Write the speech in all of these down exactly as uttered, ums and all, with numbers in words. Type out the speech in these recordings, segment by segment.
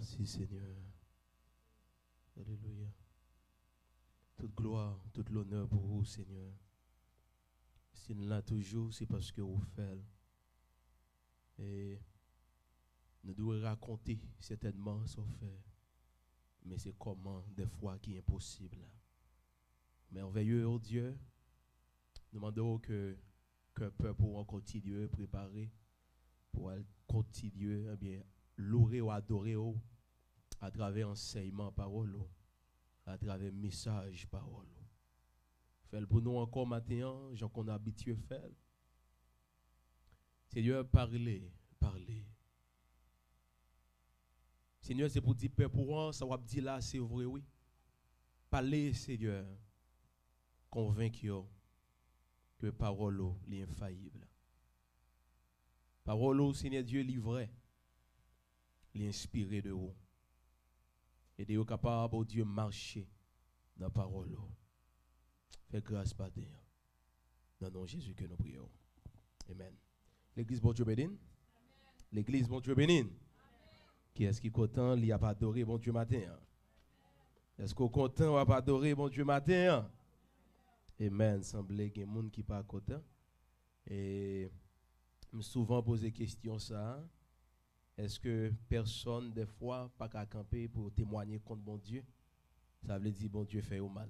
Mèsi, Senyè. Alelouya. Tout glwa, tout lonè pou ou, Senyè. Si n la toujou, se paske ou fè l. E nou dwe rakonte sètènman sa w fè. Men se kòman dèfwa ki enposib la. Merveilleux, o Dye, nou mande w ke kè pèp ou an kontinye prepare pou al kontinye, ebyen, loure w, adore w atravè ansèyman pawòl ou, atravè mesaj pawòl ou. Fè l pou nou ankò maten an, jan konn abitye fè l. Senyè, pale, pale. Senyè, se pou di pèp ou an, sa w ap di la, se vre, wi. Pale, Senyè. Konvenk yo ke pawòl ou, li enfayib. Pawòl ou, Senyè Dye, li vrè. Li enspire de ou. Ede yo kapab, o Dye, mache nan pawòl ou. Fè gras maten an. Nan non Jezi ke nou priye w. Amen. Legliz, Bondye beni n. Legliz, Bondye beni n. Kiyès ki kontan li ap adore Bondye maten an? Èske w kontan w ap adore Bondye maten an? Amen. Sanble gen moun ki pa kontan. E m souvan poze kesyon sa a. Èske pèsonn dèfwa pa ka kanpe pou yo temwanye kont Bondye? Sa vle di Bondye fè yo mal.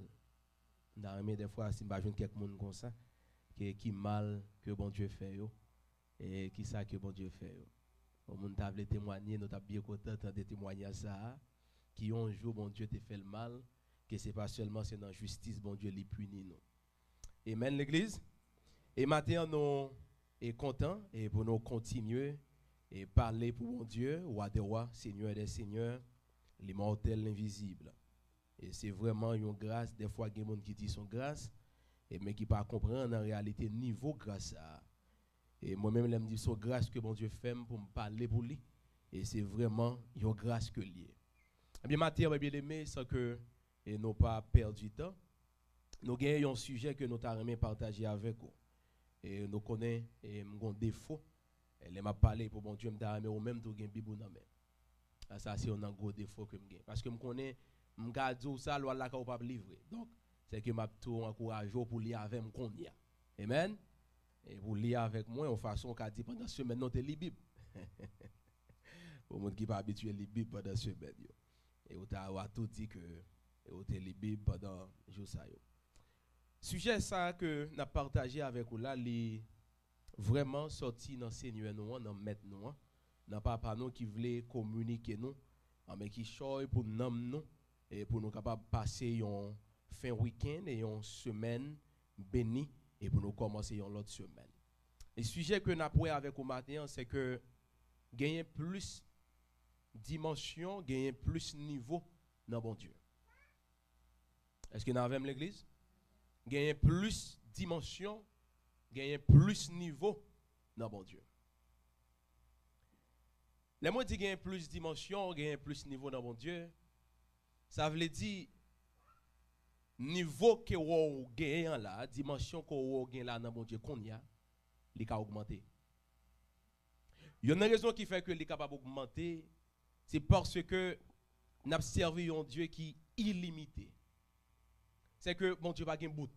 M ta renmen dèfwa si m pa jwenn kèk moun konsa, ke ki mal ke Bondye fè yo, e ki sa ke Bondye fè yo. Bon, moun ta vle temwanye, nou t ap byen kontan tande temwanyaj sa a, ki yon jou Bondye te fè l mal, ke se pa sèlman se nan jistis Bondye li pini nou. Amen, legliz. E maten an, nou e kontan e pou nou kontinye e pale pou Bondye, Wa dè wa, Senyè dè senyè, Limòtèl, Lenvizib. E se vrèman yon gras, dèfwa gen moun ki di se yon gras, e men ki pa konprann an reyalite nivo gras sa a. E mwen menm, lè m di se yon gras ke Bondye fè m pou m pale pou li, e se vrèman yon gras ke l ye. Ebyen, maten an, mwen byeneme, san ke e nou pa pèdi tan, nou gen yon sijè ke nou ta renmen pataje avèk ou. E nou konnen, e m gon defo. E lè m ap pale pou Bondye, m ta renmen ou menm tou gen Bib ou nan men. A, sa se youn nan gwo defo ke m gen. Paske m konnen, m ka di w sa, lè w al lakay ou p ap li vre. Donk, se ke m ap tou ankouraje w pou li avè m kounye a. Amen? E pou li avèk mwen, yon fason w ka di pandan semèn nan w te li Bib. Pou moun ki pa abitye li Bib pandan semèn yo. E ou ta, w a tou di ke ou te li Bib pandan jou sa yo. Sijè sa a ke n ap pataje avèk ou la, li vrèman sòti nan Senyè nou an, nan Mèt nou an, nan Papa nou ki vle kominike nou, anben ki chòy pou nanm nou, e pou nou kapab pase yon fen wikenn e yon semèn beni, e pou nou kòmanse yon lòt semèn. E sijè ke n ap wè avèk ou maten an, se ke genyen plis dimansyon, genyen plis nivo nan Bondye. Èske n avè m, legliz? Genyen plis dimansyon, genyen plis nivo nan Bondye. Lè mwen di genyen plis dimansyon, genyen plis nivo nan Bondye, sa vle di nivo ke w wè w genyen an la, dimansyon ke w wè w gen la nan Bondye kounye a, li ka ogmante. Youn nan rezon ki fè ke li kapab ogmante, se paske n ap sèvi yon Dye ki ilimite. Se ke Bondye pa gen bout.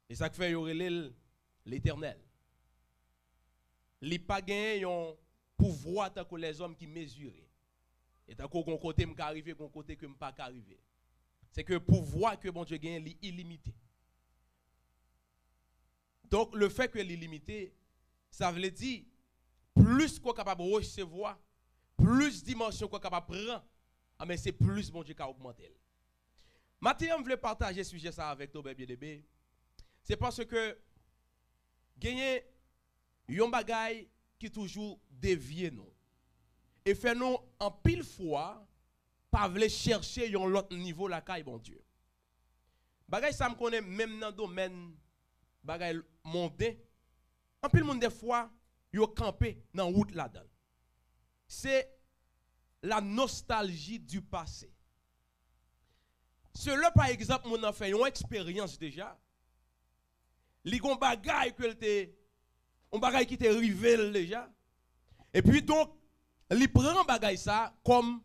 E sa k fè yo rele l Letènèl. Li pa genyen yon pouvwa tankou lèzòm ki mezire. E tankou gon kote m ka rive, gon kote ke m pa ka rive. Se ke pouvwa ke Bondye genyen, li ilimite. Donk, lefètke li limite, sa vle di, plis ke w kapab resevwa, plis dimansyon ke w kapab pran, anben, se plis Bondye ka ogmante l. Maten an, m vle pataje sijè sa avèk nou, byen, byeneme. Se paske genyen yon bagay ki toujou devye nou e fè nou, anpil fwa, pa vle chèche yon lòt nivo lakay Bondye. Bagay sa, m konnen menm nan domèn bagay monden, anpil moun dèfwa, yo kanpe nan wout ladan l. Se la nostalgie du passé. Se lè, pa egzanp, moun nan fè yon eksperyans deja, li gon bagay ke l te, yon bagay ki te rive l deja. Epi donk, li pran bagay sa kòm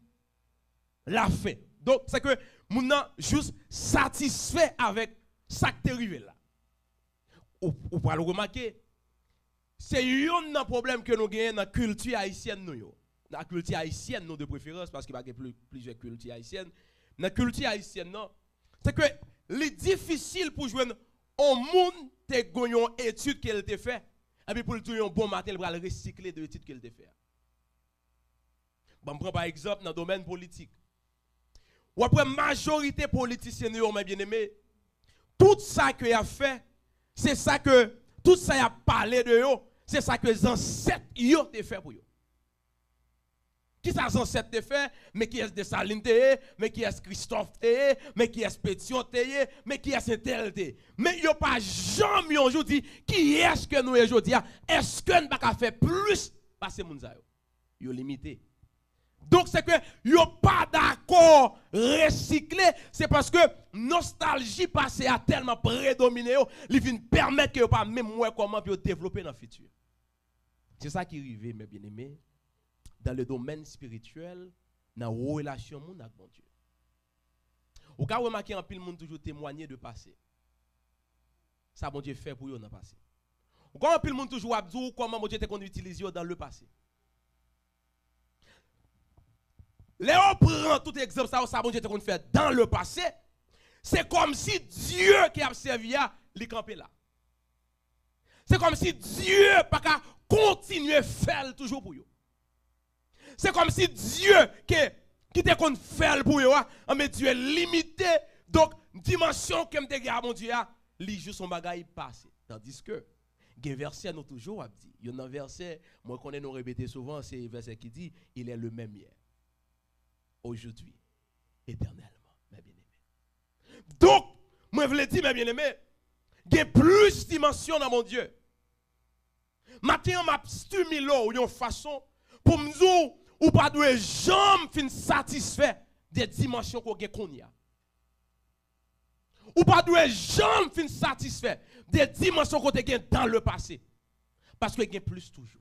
lafen. Donk, se ke moun nan jis satisfè avèk sa k te rive l la. Ou, ou pral remake, se youn nan pwoblèm ke nou genyen nan kilti ayisyèn nou yo. Nan kilti ayisyèn nou de preferans, paske pa gen pli, plizyè kilti ayisyèn. Nan kilti ayisyèn nan, se ke li difisil pou jwenn yon moun te gen yon etid ke l te fè, epi pou l di yon bon maten, l pral resikle de etid ke l te fè a. Ban m pran pa egzanp nan domèn politik. W ap wè majorite politisyen nou yo, men byeneme, tout sa ke y ap fè, se sa ke, tout sa y ap pale de yo, se sa ke zansèt yo te fè pou yo. Kisa zansèt te fè? Men kiyès Desalin te ye, men kiyès Kristòf te ye, men kiyès Petyon te ye, men kiyès entèl te ye. Men yo pa janm yon jou di, kiyès ke nou ye jodi a? Èske n pa ka fè plis pase moun sa yo? Yo limite. Donk, se ke yo pa dakò resikle, se paske nostalji pase a tèlman predomine yo, li vin pèmèt ke yo pa menm wè kòman pou yo devlope nan fiti. Se sa ki rive, mes bien-aimés, dans le domaine spirituel, nan relasyon moun ak Bondye. Ou ka remake anpil moun toujou temwaye de pase. Sa Bondye fè pou yo nan pase. Ou ka wè anpil moun toujou ap di w kòman Bondye te konn itilize yo dans le passé. Lè yo pran tout egzanp sa yo, sa Bondye te konn fè dans le passé, se kòmsi Dye ke y ap sèvi a, li kanpe la. Se kòmsi Dye pa ka kontinye fè l toujou pou yo. Se kòmsi Dye ke, ki te konn fè l pou yo a, anben Dye limite. Donk, dimansyon ke m te gen a Bondye a, li jis yon bagay pase. Tandiske, gen vèsè nou toujou ap di. Youn nan vèsè, mwen konnen nou repete souvan, se vèsè ki di, il est le même hier, aujourd'hui, éternellement, mes bien-aimés. Donk, mwen vle di, mes bien-aimés, gen plis dimansyon nan Bondye. Maten an, m ap stimile w yon fason pou m di w, ou pa dwe janm fin satisfè de dimansyon ke w gen kounye a. Ou pa dwe janm fin satisfè de dimansyon ke w te gen dans le passé. Paske gen plis toujou.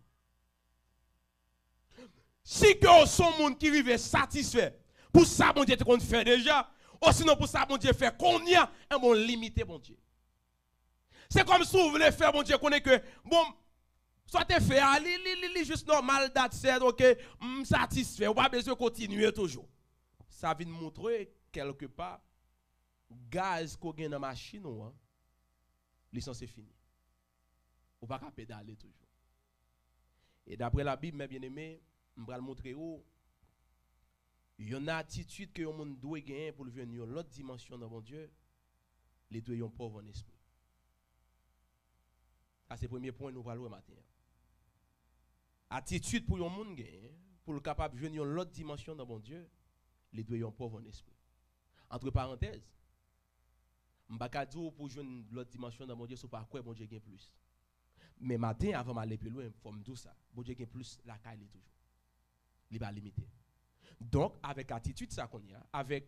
Si ke w se yon moun ki rive satisfè pou sa Bondye te konn fè deja, osinon pou sa Bondye fè kounye a, enben w limite Bondye. Se kòmsi w vle fè Bondye konnen ke, bon, sa w te fè a, li, li, li, li jis nòmal, that's it, ok, m satisfè, ou pa bezwen kontinye toujou. Sa vin montre, kèlke pa, gaz ke w gen nan machin ou an, li sanse fini. Ou pa ka pedale toujou. E daprè Labib, mes bien-aimés, m pral montre w yon atitid ke yon moun dwe genyen pou l jwenn yon lòt dimansyon nan Bondye, li dwe yon pòv an espri. Sa se premye pwen nou pral wè maten an. Atitid pou yon moun genyen, pou l kapab jwenn yon lòt dimansyon nan Bondye, li dwe yon pòv an espri. Antre parantèz, m pa ka di w pou jwenn lòt dimansyon nan Bondye si w pa kwè Bondye gen plis. Men maten, avan m ale pi lwen, fò m di w sa. Bondye gen plis lakay li toujou. Li pa limite. Donk, avèk atitid sa kounye a, avèk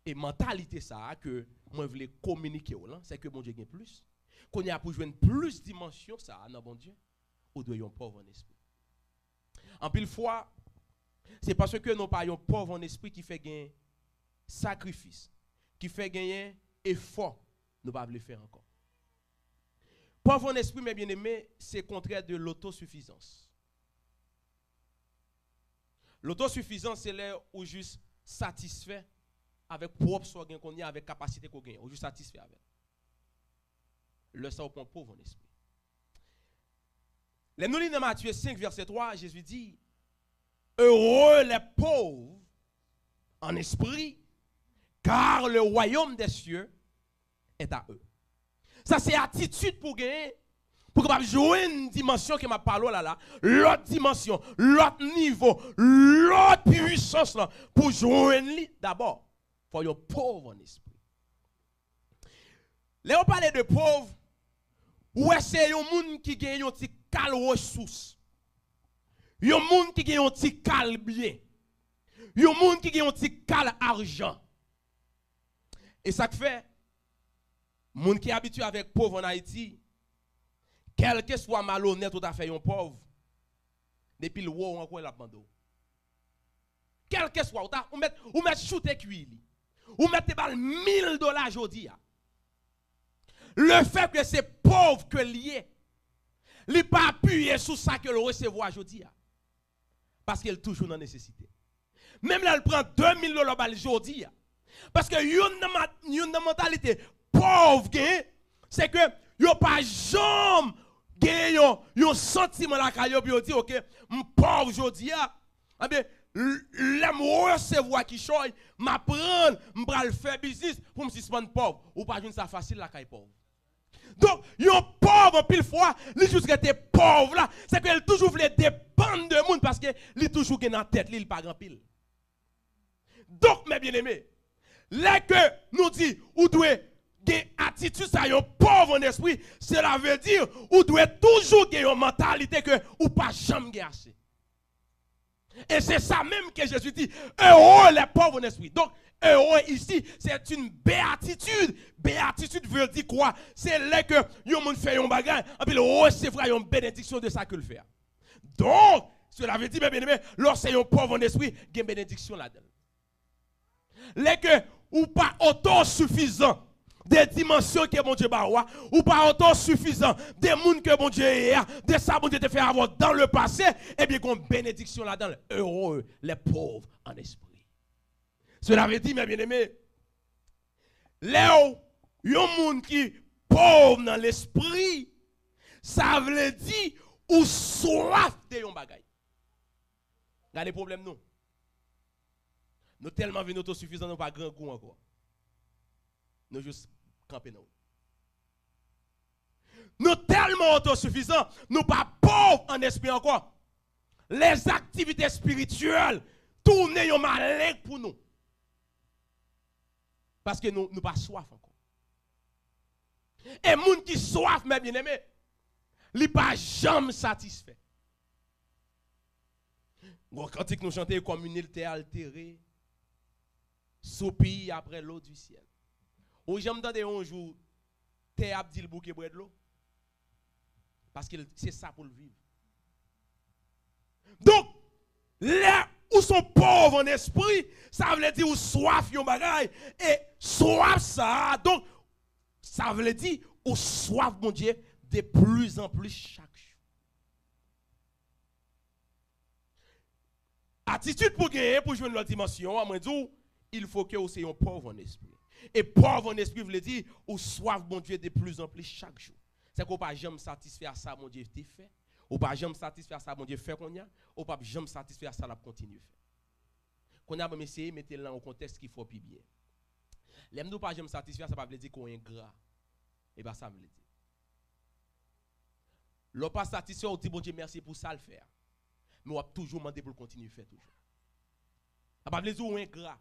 e mantalite sa a ke mwen vle kominike w lan, se ke Bondye gen plis. Kounye a pou jwenn plis dimansyon sa a nan Bondye, ou dwe yon pòv an espri. Anpil fwa, se paske nou pa yon pòv an espri ki fè gen sakrifis, ki fè genyen efò nou pa vle fè ankò. Pòv an espri, mes bien-aimés, se kontrè de lotosifizans. Lotosifizans, se lè ou jis satisfè avèk pwòp sa w gen kounye a, avèk kapasite ke w genyen. Ou jis satisfè avè l. Lè sa a ou pa yon pòv an espri. Lè nou li nan Matye senk, vèsè twa, Jezi di, heureux les pauvres en esprit, car le royaume des cieux est à eux. Sa se atitid pou w genyen, pou w kapab jwenn dimansyon ke m ap pale w la la, lòt dimansyon, lòt nivo, lòt pwisans lan, pou w jwenn li dabò. Fò yon pòv an espri. Lè yo pale de pòv, ou wè se yon moun ki gen yon ti kal resous. Yon moun ki gen yon ti kal byen. Yon moun ki gen yon ti kal ajan. E sa k fè, moun ki abitye avèk pòv an Ayiti, kèlkeswa malonèt ou ta fè yon pòv, depi l wè w ankò, l ap mande w. Kèlkeswa, ou ta, ou mèt, ou mèt choute kwi li. Ou mèt te ba l mil dola jodi a. Lefètke se pòv ke l ye, li pa apiye sou sa ke l resevwa jodi a. Paske l toujou nan nesesite. Menm lè l pran de mil dola ba l jodi a. Paske youn nan, youn nan mantalite pòv genyen, se ke yo pa janm genyen yon, yon santiman lakay yo pou yo di, "Oke, m pòv jodi a." Ebyen, lè m resevwa kichòy, m aprann, m pral fè biznis pou m sispann pòv. Ou pa jwenn sa fasil lakay pòv. Donk, yon pòv, anpil fwa, li jis rete pòv la. Se ke l toujou vle depann de moun paske li toujou gen nan tèt li, li pa gen anpil. Donk, mè byeneme, lè ke nou di ou dwe gen atitid sa, yon pòv an espri, sela vle di ou dwe toujou gen yon mantalite ke ou pa janm gen ase. E se sa menm ke Jezi di, heureux les pauvres en esprit. Donc, heureux ici, c'est une béatitude. Béatitude veut dire quoi? Se lè ke yon moun fè yon bagay, anpi l resevwa yon benediksyon de sa ke l fè a. Donk, sela vle di, mè byeneme, lè w se yon pòv an espri, gen benediksyon ladan l. Lè ke ou pa otosifizan de dimansyon ke Bondye ba ou a, ou pa otosifizan de moun ke Bondye ye a, de sa Bondye te fè avè w dans le passé, ebyen, gon benediksyon ladan l. Heureux les pauvres en esprit. Sela vle di, mè byeneme, lè w yon moun ki pòv nan lespri, sa vle di ou swaf de yon bagay. Gade pwoblèm nou. Nou tèlman vin otosifizan, nou pa grangou ankò. Nou jis kanpe nan wout. Nou tèlman otosifizan, nou pa pòv an espri ankò. Lèzaktivite espirityèl tounen yon maleng pou nou. Paske nou, nou pa swaf ankò. E moun ki swaf, mè byeneme, li pa janm satisfè. Gon kantik nou chante, comme une île terre altérée, soupire après l'eau du ciel. Ou janm tande yon jou tè ap di l bouke bwè dlo? Paske l, se sa pou l viv. Donk, lè ou se yon pòv an espri, sa vle di ou swaf yon bagay, e swaf sa a, donk, sa vle di ou swaf Bondye de plus en plus chak jou. Atitid pou genyen pou jwenn lòt dimansyon an, mwen di w, il faut que ou se yon pòv an espri. E pòv an espri vle di ou swaf Bondye de plus en plus chak jou. Se ke ou pa janm satisfè a sa Bondye te fè. Ou pa janm satisfè a sa Bondye fè kounye a. Ou p ap janm satisfè a sa l ap kontinye fè. Kounye a, ban m eseye mete l nan yon kontèks ki fè w pi byen. Lè m di w pa janm satisfè a, sa pa vle di ke w engra. E pa sa m vle di. Lè w pa satisfè, w di Bondye mèsi pou sa l fè a. Men w ap toujou mande pou l kontinye fè toujou. Sa pa vle di w engra.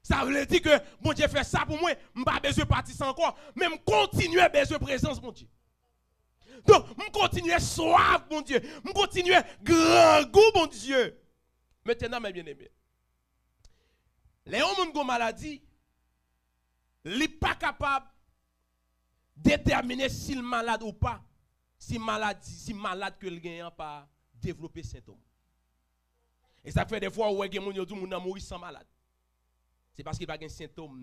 Sa vle di ke Bondye fè sa pou mwen, m pa bezwen pati sa ankò, men m kontinye bezwen prezans Bondye. Donk, m kontinye swaf Bondye, m kontinye grangou Bondye. Mentnan, mè byeneme, lè yon moun gon maladi, li pa kapab detèmine si l malad ou pa, si maladi, si malad ke l genyen an pa devlope sentòm. E sa k fè defwa ou wè gen moun yo di w moun nan mouri san malad. Se paske pa gen sentòm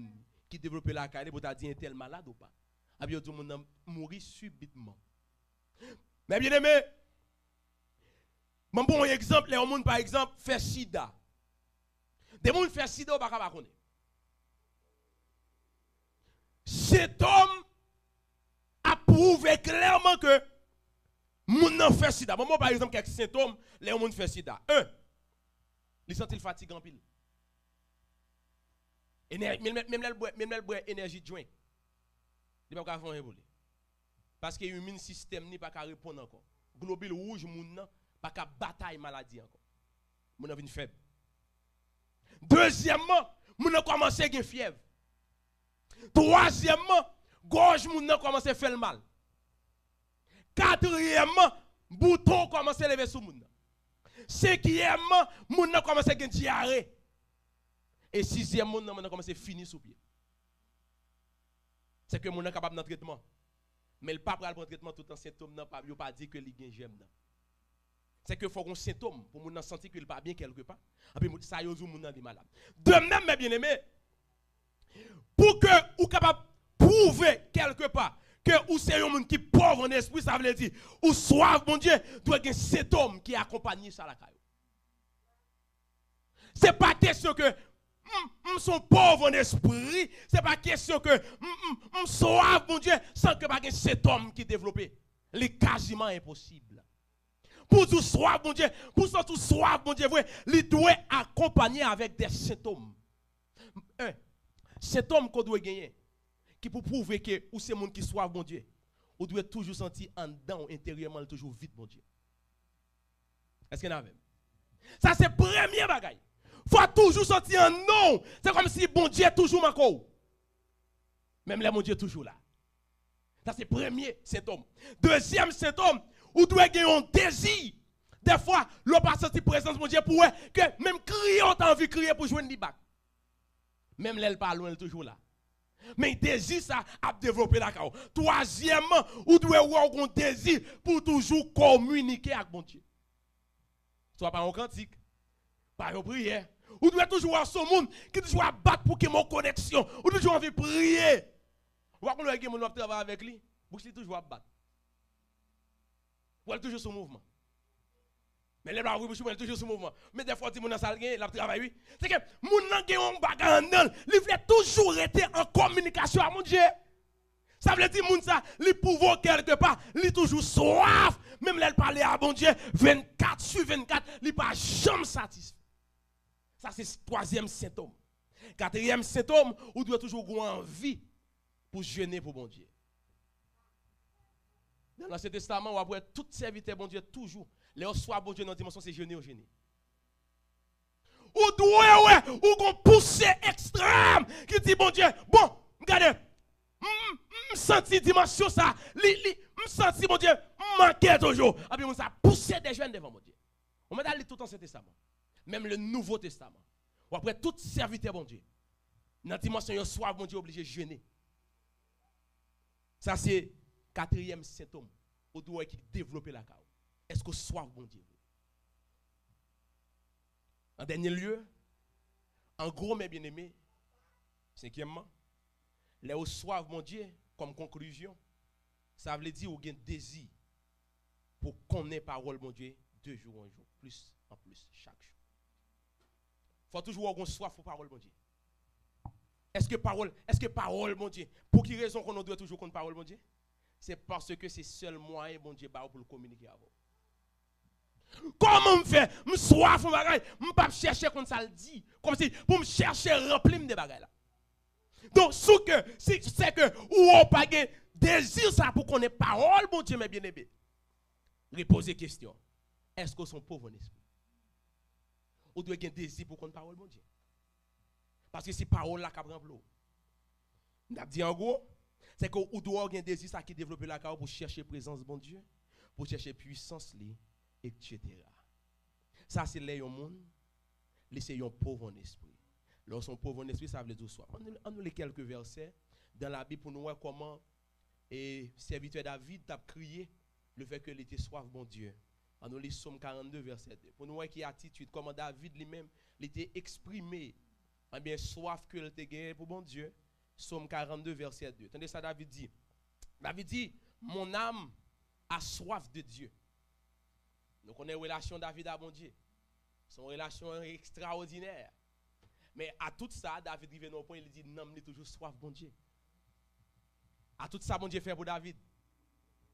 ki devlope lakay li pou ta di entèl malad ou pa. Epi yo di w moun nan mouri sibitman. Mè byeneme, ban m pran yon egzanp, lè yon moun, pa egzanp, fè sida. Depi yon moun fè sida, ou pa ka pa konnen. Sentòm ap pwouve klèman ke moun nan fè sida. Ban mwen, pa egzanp, kèk sentòm lè yon moun fè sida. En, li santi l fatige anpil. Enè-, menm, menm lè l bwè, menm lè l bwè energy drink, li p ap ka fè anyen pou li. Paske imin sistèm li pa ka reponn ankò. Globil wouj moun nan pa ka batay maladi ankò. Moun nan vin fèb. Dezyèmman, moun nan kòmanse gen fyèv. Twazyèmman, gòj moun nan kòmanse fè l mal. Katriyèmman, bouton kòmanse leve sou moun nan. Senkyèmman, moun nan kòmanse gen dyare. E sizyèm, moun nan, moun nan kòmanse fini sou pye. Se ke moun nan kapab nan tretman. Men l pa pral pran tretman toutan sentòm nan pa, yo pa di ke li gen jèm nan. Se ke fòk yon sentòm pou moun nan santi ke l pa byen kèlkepa. Anpi sa yo di w moun nan li malad. De menm, men byeneme, pou ke ou kapab pwouve kèlkepa ke ou se yon moun ki pòv an espri, sa vle di ou swaf Bondye, dwe gen sentòm ki akonpanye sa lakay ou. Se pa kesyon ke m, m se yon pòv an espri, se pa kesyon ke m, m, m swaf Bondye san ke pa gen sentòm ki devlope. Li kaziman enposib. Pou di w swaf Bondye, pou w santi w swaf Bondye vre, li dwe akonpanye avèk de sentòm. En, sentòm ke w dwe genyen, ki pou pwouve ke ou se moun ki swaf Bondye, ou dwe toujou santi anndan w, enteryèman, li toujou vid Bondye. Èske n avè m? Sa se premye bagay. Fò w toujou santi anndan w, se kòmsi Bondye toujou manke w. Menm lè Bondye toujou la. Sa se premye sentòm. Dezyèm sentòm, ou dwe gen yon dezi. Dèfwa, lè w pa santi prezans Bondye, pou w wè ke menm kriye w ta anvi kriye pou jwenn li back. Menm lè l pa lwen, l toujou la. Men dezi sa ap devlope lakay ou. Twazyèmman, ou dwe wè w gon dezi pou w toujou kominike ak Bondye. Swa pa yon kantik, pa yon priyè. Ou dwe toujou wè w se yon moun ki toujou ap bat pou gen yon koneksyon. Ou toujou anvi priye. Ou pa konn lè gen moun w ap travay avèk li, bouch li toujou ap bat. Ou wè l toujou sou mouvman. Men lè l pa ouvri bouch li, men l toujou sou mouvman. Men dèfwa w di moun nan sa l gen, l ap travay wi. Se ke moun nan gen yon bagay anndan l, li vle toujou rete an kominikasyon ak Bondye. Sa vle di moun sa, li pwouve w kèlkepa, li toujou swaf, menm lè l pale a Bondye vennkat sou vennkat, li pa janm satisfè. Sa se twazyèm sentòm. Katriyèm sentòm, ou dwe toujou gen anvi pou jene pou Bondye. Nan Ansyen Testaman, w ap wè tout sèvitè Bondye toujou, lè yo swaf Bondye nan dimansyon, se jene yo jene. Ou dwe wè, ou gon pouse ekstrèm ki di Bondye, bon, gade, m, m santi dimansyon sa, li, li, m santi Bondye, m manke toujou. Anpi moun sa pouse de jèn devan Bondye. Ou mèt al li tout Ansyen Testaman, menm le Nouvo Testaman. W ap wè tout sèvitè Bondye, nan dimansyon yo swaf Bondye, oblije jene. Sa se katriyèm sentòm ou dwe wè ki devlope lakay ou. Èske w swaf Bondye vre? An dènye lye, an gwo, men byeneme, senkyèmman, lè ou swaf Bondye, kòm konklizyon, sa vle di ou gen dezi pou konnen pawòl Bondye de jou an jou, plis an plis, chak jou. Fò toujou wè w gon swaf pou pawòl Bondye. Èske pawòl, èske pawòl Bondye, pou ki rezon konnen w dwe toujou konn pawòl Bondye? Se paske se sèl mwayen Bondye ba w pou l kominike avè w. Kòman m fè? M swaf yon bagay, m p ap chèche konn sa l di. Kòmsi pou m chèche ranpli m de bagay la. Donk, si ke, si se ke ou, ou pa gen dezi sa pou konnen pawòl Bondye, men byeneme, repoze kesyon, èske w se yon pòv an espri? Ou dwe gen dezi pou konn pawòl Bondye. Paske se pawòl la k ap ranpli w. M t ap di an gwo, se ke ou dwe gen dezi sa ki devlope lakay ou pou chèche prezans Bondye, pou chèche pwisans li, etsetera. Sa se lè yon moun, li se yon pòv an espri. Lè w se yon pòv an espri, sa vle di w swaf. Ann nou, ann nou li kèlke vèsè dan Labib pou nou wè kòman e sèvitè David t ap kriye lefètke li te swaf Bondye. Ann nou li Sòm karannde, vèsè de, pou nou wè ki atitid, kòman David li menm, li te eksprime, ebyen, swaf ke l te genyen pou Bondye. Sòm karannde, vèsè de. Tande sa David di. David di, mon âme a soif de Dieu. Nou konnen relasyon David a Bondye. Se yon relasyon ekstraòdinè. Men a tout sa, David rive nan yon pwen, li di nanm li toujou swaf Bondye. A tout sa Bondye fè pou David.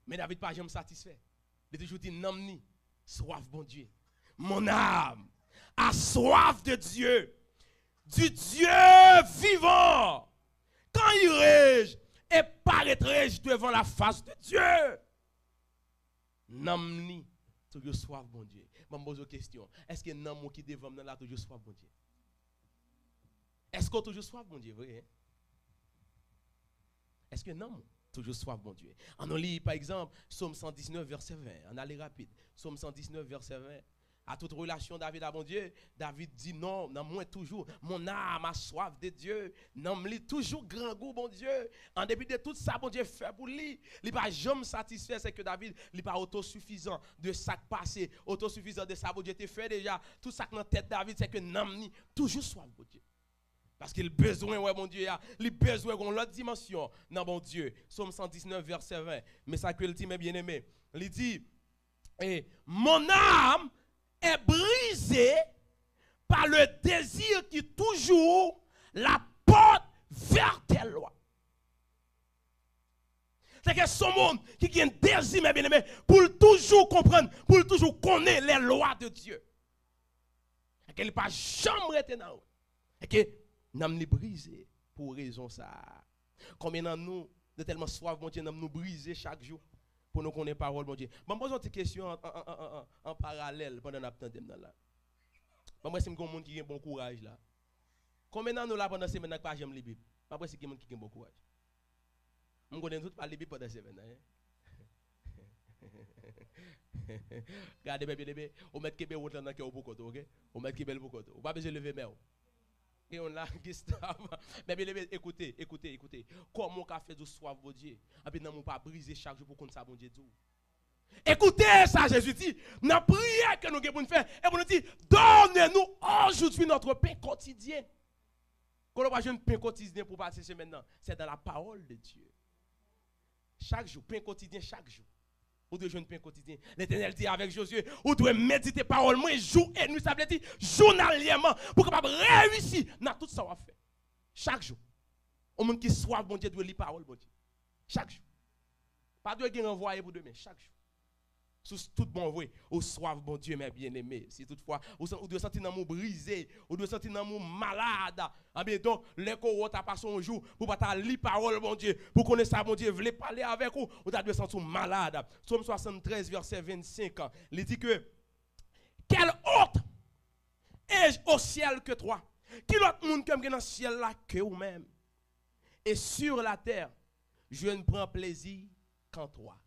Men David pa janm satisfè. Li toujou di nanm li swaf Bondye. Mon âme a soif de Dieu, du Dieu vivant. Quand irai-je et paraîtrai-je devant la face de Dieu? Nanm li toujou swaf Bondye. Ban m poze w kesyon. Èske nanm ou ki devan m nan la toujou swaf Bondye? Èske w toujou swaf Bondye vre, en? Èske nanm ou toujou swaf Bondye? Ann nou li, pa egzanp, Sòm san diznèf, vèsè ven. Ann ale rapid. Sòm san diznèf, vèsè ven. A tout relasyon David a Bondye, David di non, nan mwen toujou, mon âme a soif de Dieu, nanm li toujou grangou Bondye. An depi de tout sa Bondye fè pou li, li pa janm satisfè, se ke David, li pa otosifizan de sa k pase, otosifizan de sa Bondye te fè deja. Tout sa k nan tèt David, se ke nanm li toujou swaf Bondye. Paske l bezwen wè Bondye a, li bezwen gon lòt dimansyon nan Bondye. Sòm san diznèf, vèsè ven. Men sa ke l di, men byeneme, li di, et mon âme est brisée par le désir qui toujours la porte vers tes lois. Se ke se yon moun ki gen dezi, men byeneme, pou l toujou konprann, pou l toujou konnen les lois de Dieu. E ke li pa janm rete nan wout. E ke nanm li brize pou rezon sa a. Konbyen nan nou, nou tèlman swaf Bondye, nanm nou brize chak jou pou nou konnen pawòl Bondye? Ban m poze yon ti kesyon an, an, an, an, an, an paralèl pandan n ap tande m nan la. Ban m wè si m gen yon moun ki gen bon kouraj la. Konbyen nan nou la pandan semèn nan ki pa janm li Bib? Ban m wè si gen moun ki gen bon kouraj. M konnen nou tout pa li Bib pandan semèn nan, en. Gade, men byeneme, ou mèt kenbe wont lan nan kè w pou kont ou, oke? Ou mèt kenbe l pou kont ou. Ou pa bezwen leve men w. Gen youn la, Gustave. Men byeneme, ekoute, ekoute, ekoute. Kòman w ka fè di w swaf Bondye? Anpi nanm ou pa brize chak jou pou konn sa Bondye di w. Ekoute sa Jezi di nan priyè ke nou gen pou n fè. E pou nou di, donne-nous aujourd'hui notre pain quotidien. Kote w pa jwenn pen kotidyen pou pase semèn nan? C'est dans la parole de Dieu. Chak jou, pen kotidyen chak jou. Ou dwe jwenn pen kotidyen. Letènèl di avèk Jozye, ou dwe medite pawòl mwen jou e nwi, sa vle di jounalyèman, pou w kapab reyisi nan tout sa w ap fè. Chak jou. Yon moun ki swaf Bondye dwe li pawòl Bondye. Chak jou. Pa dwe gen ranvwaye pou demen, chak jou. Sou tout bon vre, ou swaf Bondye, men byeneme. Si toutfwa, ou, san- ou dwe santi nanm ou brize, ou dwe santi nanm ou malad. Anben donk, lè ke w wè w ta pase yon jou pou w pa ta li pawòl Bondye, pou konnen sa Bondye vle pale avèk ou, ou ta dwe santi w malad. Sòm swasanntrèz, vèsè vennsenk, li di ke, quelle autre est au ciel que toi? Ki lòt moun ke m gen nan syèl la ke ou menm? Et sur la terre, je ne prends plaisir qu'en toi.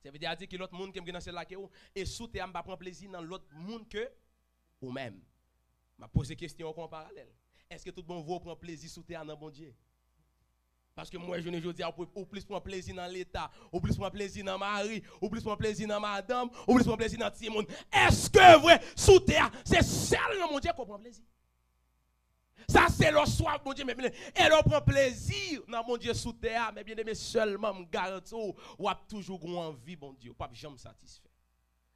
Sa vle di a di ki lòt moun ke m gen nan syèl la ke ou, e sou tè a m pa pran plezi nan lòt moun ke ou menm. M ap poze kesyon ankò an paralèl. Èske tout bon vre ou pran plezi sou tè a nan Bondye? Paske m wè jounen jodi a, ou, ou plis pran plezi nan leta, ou plis pran plezi nan mari, ou plis pran plezi nan madanm, ou plis pran plezi nan timoun. Èske vre sou tè a, se sèl nan Bondye ke w pran plezi? Sa se lè w swaf Bondye, men byeneme, e lè w pran plezi nan Bondye sou tè a, men byeneme, sèlman m garanti w, w ap toujou gen anvi Bondye, ou p ap janm satisfè.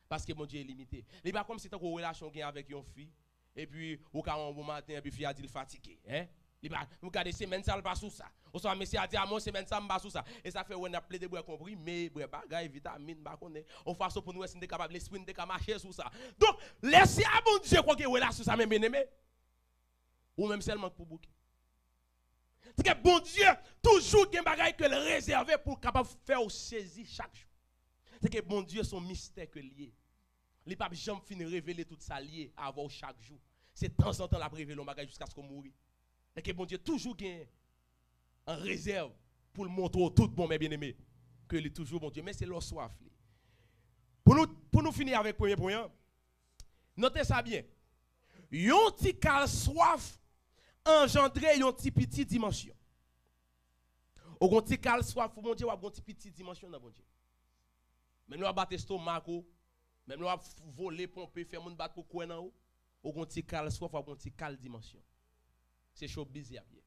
Paske Bondye ilimite. Li pa kòmsi tankou relasyon w gen avèk yon fi, epi ou ka wè yon bon maten, epi fi a di l fatige, en? Li pa, ou gade semèn sa l pa sou sa. Oswa mesye a di, a mwen semèn sa m pa sou sa. E sa fè w wè n ap plede bwè konprime, bwè bagay, vitamin, m pa konnen. Yon fason pou n wè si n te kapab, lespri n te ka mache sou sa. Donk, lè se a Bondye ke w gen relasyon sa, men byeneme, ou menm sèlman k pou bouke. Se ke Bondye toujou gen bagay ke l rezève pou l kapab fè w sezi chak jou. Se ke Bondye se yon mistè ke l ye. Li p ap janm fin revele tout sa l ye avè w chak jou. Se tanzantan l ap revele yon bagay jiskaske w mouri. E ke Bondye toujou gen an rezèv pou l montre w tout bon, men byeneme, ke li toujou Bondye. Men se lè w swaf li. Pou nou, pou nou fini avèk premye pwen an, note sa byen. Yon ti kal swaf anjandre yon ti piti dimansyon. Ou gon ti kal swaf pou Bondye, w ap gon ti piti dimansyon nan Bondye. Menm lè w ap bat estomak ou, menm lè w ap vole, ponpe, fè moun bat pou kwè nan ou, ou gon ti kal swaf, w ap gon ti kal dimansyon. Se showbiz y ap ye.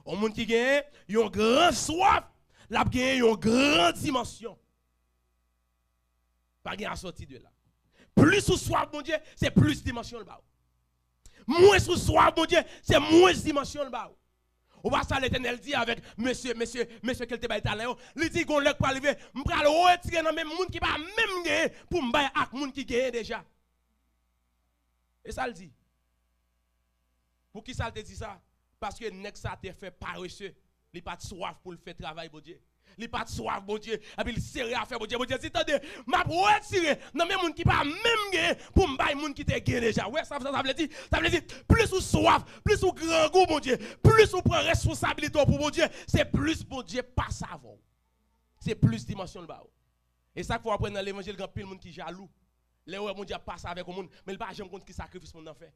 Yon moun ki gen yon gran swaf, l ap gen yon gran dimansyon. Pa gen asòti de la. Plis ou swaf Bondye, se plis dimansyon l ba ou. Mwens ou swaf Bondye, se mwens dimansyon l ba ou. Ou pa sa Letènèl di avèk mesye, mesye, mesye ke l te bay talan yo? Li di, gon lè k pral rive, m pral retire nan men moun ki pa menm genyen pou m bay ak moun ki genyen deja. E sa l di. Poukisa l te di sa? Paske nèg sa te fè parese. Li pa t swaf pou l fè travay Bondye. Li pa t swaf Bondye. Epi l sere afè Bondye. Bondye di, tande, m ap retire nan men moun ki pa menm gen pou m bay moun ki te gen deja. Ou wè sa, sa, sa vle di? Sa vle di, plis ou swaf, plis ou grangou Bondye, plis ou pran responsabilite w pou Bondye, se plis Bondye pase avè w. Se plis dimansyon l ba ou. E sa k fè w ap wè nan levanjil, gen anpil moun ki jalou. Lè w wè Bondye ap pase avèk yon moun, men li pa janm konn ki sakrifis moun nan fè.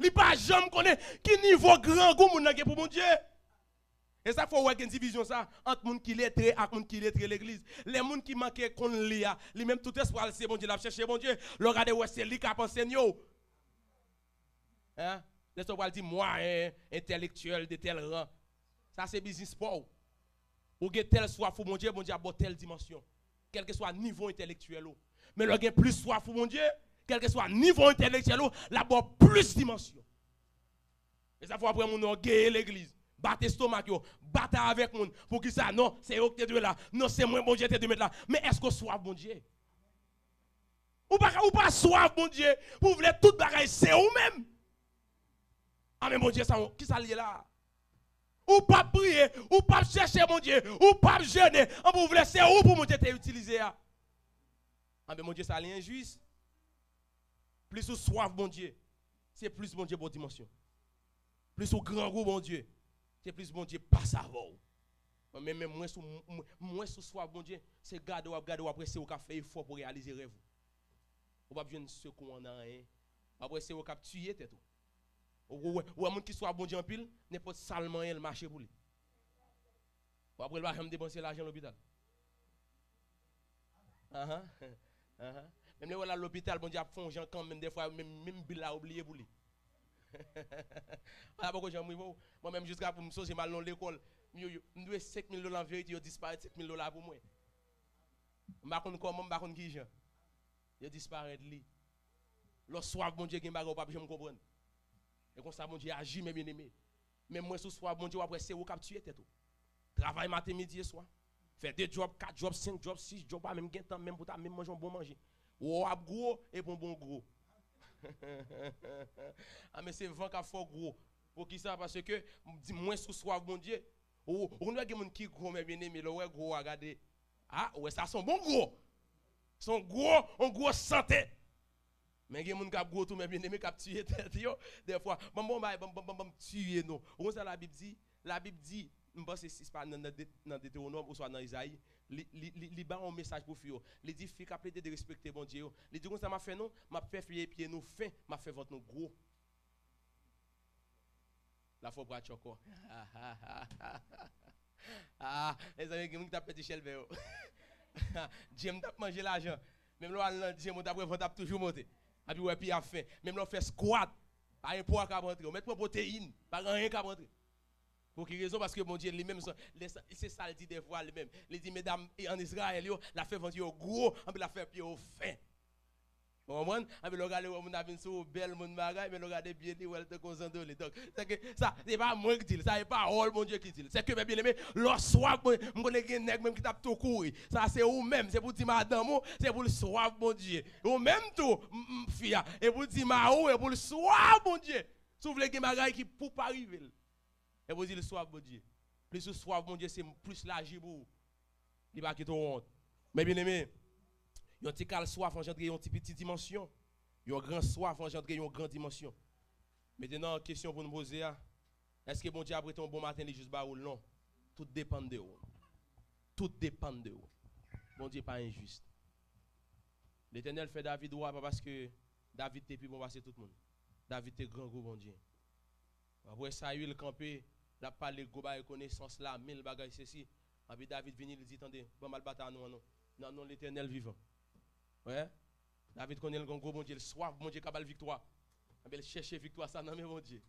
Li pa janm konnen ki nivo grangou moun nan gen pou Bondye. E sa k fè w wè gen divizyon sa ant moun ki letre ak moun ki letre legliz. Lè moun ki manke konn li a, li menm tout espwa l se Bondye, l ap chèche Bondye. Lè w gade, w wè se li k ap ansenye w. Hein? Lè sa w pral di mwayen, entèlektyèl de tèl ran. Sa se biznis pa w. Ou gen tèl swaf pou Bondye, Bondye ap ba w tèl dimansyon. Kèlkeswa nivo entèlektyèl ou. Men lè w gen plis swaf pou Bondye, kèlkeswa nivo entèlektyèl ou, l ap ba w plis dimansyon. E sa fè w ap wè moun yo geye legliz, bat estomak yo, batay avèk moun. Poukisa? Non, se yo ki te dwe la. Non, se mwen Bondye te dwe met la. Men èske w swaf Bondye? Ou pa, ou pa swaf Bondye pou w vle tout bagay se ou menm. Anben Bondye sa, kisa l ye la? Ou p ap priye, ou p ap chèche Bondye, ou p ap jene, anben w vle se ou pou Bondye te itilize a. Anben Bondye sa li enjis. Plis ou swaf Bondye, se plis Bondye ba w dimansyon. Plis ou grangou Bondye, se plis Bondye pase avè w. Mwen menm, mwens ou, mwen, mwens ou swaf Bondye, se gade w ap gade, w ap wè se ou k ap fè efò pou reyalize rèv ou. Ou p ap jwenn sekou an anyen. W ap wè se ou k ap tiye tèt ou. Ou, ou, ou wè moun ki swaf Bondye anpil, nenpòt sa l manyen, l mache pou li. W ap wè l pa janm depanse lajan lopital. Ahan, ahan. Menm lè w al lopital, Bondye ap fè yon jan kanmenm, dèfwa menm, menm bil la ou bliye pou li. Ala poko jan m rive w. Mwen menm jiska pou m sonje m al nan lekòl, m, yo, yo, m dwe senk mil dola, an verite yo disparèt senk mil dola pou mwen. M pa konn kòman, m pa konn kijan. Yo disparèt li. Lè w swaf Bondye, gen bagay ou p ap janm konprann. E konsa Bondye aji, men byeneme. Men mwens ou swaf Bondye, w ap wè se ou k ap tiye tèt ou. Travay maten, midi e swa. Fè de djòb, kat djòb, senk djòb, sis djòb, pa menm gen tan menm pou ta menm manje yon bon manje. Ou ap gwo, epi yon bon gwo. A, men se van k ap fè w gwo. Poukisa? Paske, di mwens ou swaf Bondye. Ou, ou konn wè gen moun ki gwo, men byeneme, lè w wè gwo a, gade. A, ou wè sa se yon bon gwo. Se yon gwo, yon gwo sante. Men gen moun k ap gwo tou, men byeneme, k ap tiye tèt yo. Dèfwa, ban m, ban m, ban m, ban m, ban m tiye nou. Ou konn sa Labib di? Labib di, m panse si se pa nan, nan De-, nan Detewonòm oswa nan Izayi, li, li, li, li ba yon mesaj pou fi yo. Li di fi k ap plede derespekte Bondye yo. Li di konsa, m ap fè nou, m ap fè pye, pye nou fen, m ap fè vant nou gwo. La fò pral tchòkò. Ah, mezanmi, gen moun ki t ap pèdi chèlbè yo. Gym t ap manje lajan. Menm lè w al nan gym, ou t ap wè vant ap toujou monte. Epi w wè pye ap fen. Menm lè w fè squat, pa gen pwa k ap antre. Ou mèt pran pwoteyin, pa gen anyen k ap antre. Pou ki rezon? Paske Bondye li menm, se sa l di dèfwa li menm. Li di medam ann Izrayèl yo, l ap fè vant yo gwo, anpi l ap fè pye yo fen. Ou konprann? Anpi lè w gade, wè moun ap vin sou ou, bèl moun bagay, men lè w gade byen li, wè l tankou yon zandole. Donk, se ke sa, se pa mwen ki di l, sa se pawòl Bondye ki di l. Se ke, men byeneme, lè w swaf Bondye, m konnen gen nèg menm ki t ap tou kouri. Sa se ou menm, se pou di madanm ou, se pou l swaf Bondye. Ou menm tou, m, m, fi a, e pou di mari w, e pou l swaf Bondye. Si w vle gen bagay ki pou pa rive l. E pou di l swaf Bondye. Plis ou swaf Bondye, se plis l aji pou ou. Li pa kite w wont. Men byeneme, yon ti kal swaf anjandre yon ti piti dimansyon. Yon gran swaf anjandre yon gran dimansyon. Mentenan, kesyon pou nou poze a, èske Bondye ap rete yon bon maten, li jis ba ou l? Non. Tout depann de ou. Tout depann de ou. Bondye pa enjis. Letènèl fè David wa pa paske David te pi bon pase tout moun. David te grangou Bondye. Apre Sayil kanpe, l ap pale gwo bagay konesans la, mil bagay sesi. Epi David vini, li di, tande, ban m al batay a nou an non. Nan non Letènèl vivan. Wè? David konnen l gen gwo Bondye, l swaf Bondye ka ba l viktwa. Epi l chèche viktwa sa nan men Bondye.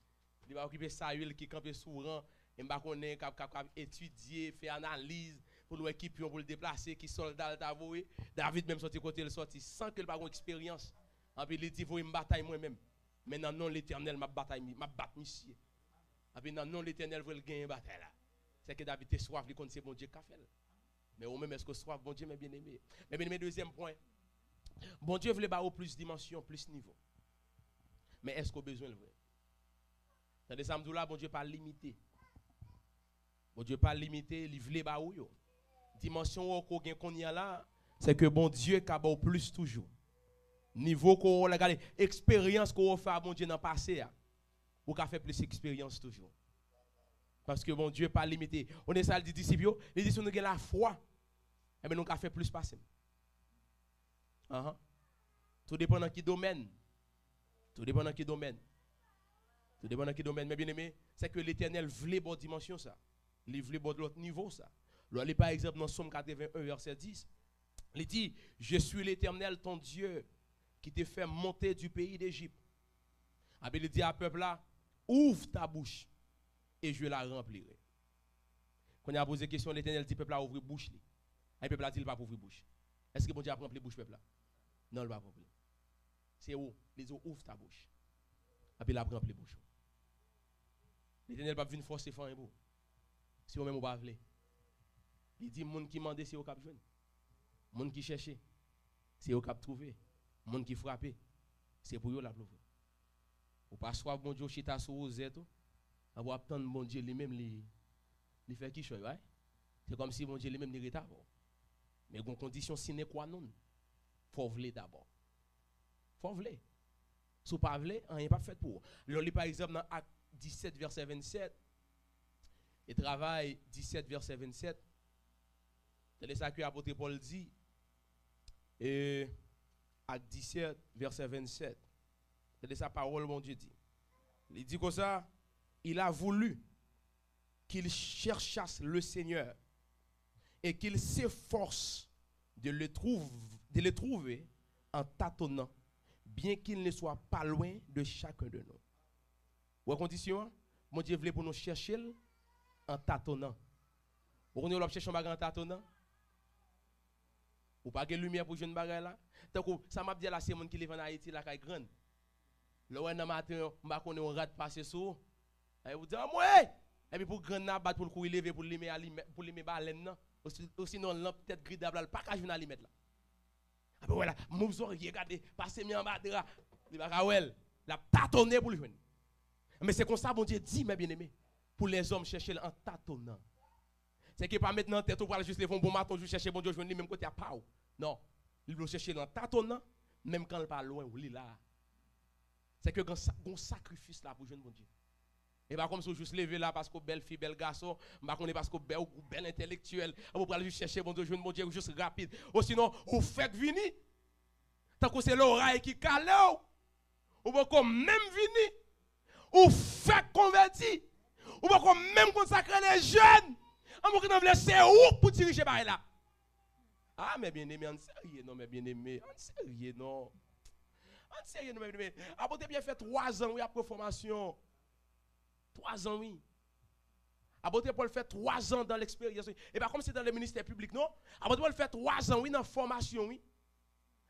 Li pa okipe Sayil ki kanpe sou ran, e m pa konnen k ap, k ap, k ap etidye, fè analiz, pou l wè ki pyon pou l deplase, ki sòlda l ta voye. David menm sòti kote l sòti, san ke l pa gen eksperyans. Epi li di, voye m batay mwen menm. Men nan non Letènèl, m ap batay, m ap bat misye. Epi nan non Letènèl, vre l genyen batay la. Sèke David te swaf, li konn se Bondye k ka fè l. Men ou menm, èske w swaf Bondye, men byeneme? Men byeneme, dezyèm pwen. Bondye vle ba ou plis dimansyon, plis nivo. Men èske w bezwen l vre? Tande sa m di w la, Bondye pa limite. Bondye pa limite, li vle ba ou yo. Dimansyon ou ke w gen kounye a la, se ke Bondye ka ba w plis toujou. Nivo ke w, gade, eksperyans ke w fè a Bondye nan pase a, ou ka fè plis eksperyans toujou. Paske Bondye pa limite. Ou konnen sa l di disip yo? Li di, si nou gen lafwa, enben nou ka fè plis pase m. Ahan. Tou depan nan ki domèn. Tou depan nan ki domèn. Tou depan nan ki domèn. Men byeneme, se ke Letènèl vle ba w dimansyon sa. Li vle ba w lòt nivo sa. Lè w li pa egzanp nan Sòm katreven en vèsè dis, li di, Je suis l'Éternel, ton Dieu, qui te fait monter du pays d'Égypte. Epi li di a pèp la, Ouvre ta bouche, et je la remplirai. Kounye a poze kesyon, Letènèl di pèp la ouvri bouch li. Ay pèp la di l p ap ouvri bouch. Èske Bondye ap ranpli bouch pèp la? Non, l p ap ranpli. Se ou, li di w, Ouvre ta bouche. Epi l ap ranpli bouch ou. Letènèl p ap vin fòse fè anyen pou ou. Si ou menm ou pa vle. Li di moun ki mande se yo k ap jwenn. Moun ki chèche, se yo k ap twouve. Moun ki frape, se pou yo l ap louvri. Ou pa swaf Bondye, ou chita sou wozèt ou. Epi w ap tann Bondye li menm li, li fè kichòy, right? Se kòmsi Bondye li menm li ret avè w. Men gon kondisyon sine qua non. Fò w vle dabò. Fò w vle. Si w pa vle, anyen p ap fèt pou ou. Lè w li pa egzanp nan Ak disèt vèsè vennsèt, e Travay disèt vèsè vennsèt, tande sa ke apot Pòl di, e Ak disèt vèsè vennsèt. Tande sa pawòl Bondye di. Li di konsa, Il a voulu qu'ils cherchassent le Seigneur et qu'ils s'efforcent de le trouv-, de le trouver en tâtonnant, bien qu'il ne soit pas loin de chacun de nous. Ou wè kondisyon an? Bondye vle pou nou chèche l an tatonan. Ou konnen lè w ap chèche yon bagay an tatonan? Ou pa gen limyè pou jwenn bagay la? Tankou sa m ap di a la, se moun ki leve ann Ayiti lakay grann. Lè w wè nan maten, m pa konnen yon rad pase sou ou. Epi ou di, Anmwey! Epi pou grann nan ap bat pou l kouri leve pou l limen alimèt, pou l limen balèn nan. Osi, osinon lanp tèt gridab la, l pa ka jwenn alimèt la. Apre w wè la, mouv zòrye, gade, pase men anba dra. Li pa ka wè l. L ap tatone pou l jwenn. Men se konsa Bondye di, men byeneme, pou lèzòm chèche l an tatonan. Se ke pa met nan tèt ou pral jis leve yon bon maten, ou jis chèche Bondye, ou jwenn li menm kote a pa w. Non. Li vle w chèche l an tatonan, menm kan l pa lwen w, li la. Se ke gen sa-, gon sakrifis la pou jwenn Bondye. E pa kòmsi w jis leve la paske w bèl fi, bèl gason, m pa konnen paske w bèl, ou bèl entèlektyèl, ou pral jis chèche Bondye, ou jwenn Bondye, ou jis rapid. Osinon, ou fèk vini. Tankou se loray ki kale w. Ou poko menm vini. Ou fèk konvèti. Ou poko menm konn sa k rele jèn. An moun ki nan vle se ou k pou dirije bagay la. Ah, men byeneme, ann serye non, men byeneme, ann serye non. Ann serye non, men byeneme. Apot Pyè fè twazan, wi, ap pran fòmasyon. Twazan, wi. Apot Pòl fè twazan dan leksperyans, wi. E pa kòmsi dan le ministè piblik, non. Apot Pòl fè twazan, wi, nan fòmasyon, wi.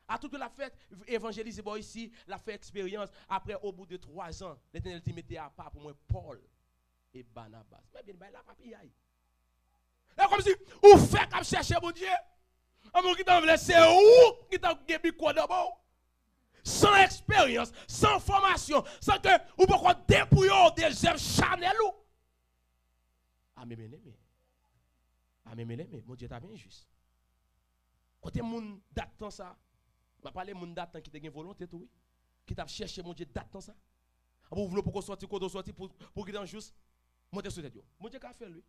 A tout l ap fè evanjelize bò isi, l ap fè eksperyans. Apre, au bout de trois ans, Letènèl di, Mete apa pou mwen Pòl e Banabas. Men byen, bay la pa piyay. E kòmsi ou fèk ap chèche Bondye. An moun ki ta vle, se ou ki ta gen bik nan men w. San eksperyans, san fòmasyon, san ke ou poko depouye w de zèv chanèl ou. Amen, byeneme. Amen, byeneme. Bondye ta byen jis. Kote moun dat tan sa? M ap pale moun dat tan ki te gen volonte tou, wi. Ki t ap chèche Bondye dat tan sa. Apre ou vle w poko sòti kote w sòti pou, pou gentan jis monte sou tèt yo. Bondye ka fè l, wi.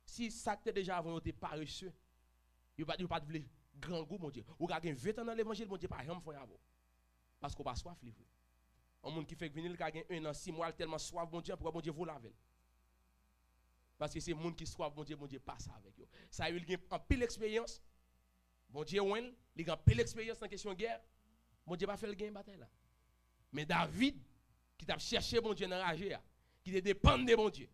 Si sa k te deja avan yo te parese, yo pa, yo pa t vle grangou Bondye. Ou ka gen ven tan nan levanjil, Bondye pa janm fè anyen avè w. Paske w pa swaf li vre. Yon moun ki fèk vini, li ka gen en an, sis mwa, li tèlman swaf Bondye, pou wè Bondye vole avè l. Paske se moun ki swaf Bondye, Bondye pase avèk yo. Sayil gen anpil eksperyans. Bondye wè l, li gen anpil eksperyans nan kesyon gè. Bondye pa fè l genyen batay la. Men David, ki t ap chèche Bondye nan raje a, ki te depann de Bondye,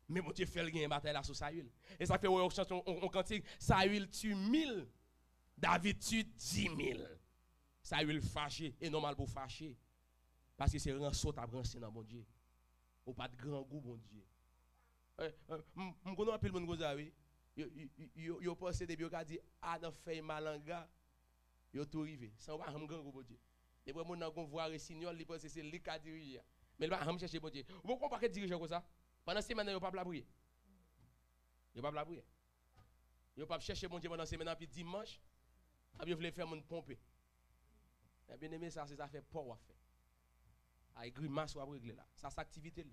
men Bondye fè l genyen batay la sou Sayil. E sa fè w wè yo chante yon, yon, yon kantik, Sayil tue mille, David tue dix mille. Sayil fache, e nòmal pou fache. Paske se ranse w t ap ranse nan Bondye. Ou pa t grangou Bondye. Eh, eh, m, m konnen anpil moun konsa, wi. Yo, yo, yo, yo, yo panse depi yo ka di A nan fèy malanga, yo tou rive. San yo pa janm grangou Bondye. Depi moun nan gon vwa resinyòl, li panse se li k ka dirije a. Men li pa janm chèche Bondye. Ou poko wè yon pakèt dirijan konsa? Pandan semèn nan, yo p ap lapriyè. Yo p ap lapriyè. Yo p ap chèche Bondye pandan semèn nan, epi dimanch, ap yo vle fè moun ponpe. Men byeneme, sa se zafè pa w w ap fè. Ay grimas w ap regle la. Sa se aktivite l.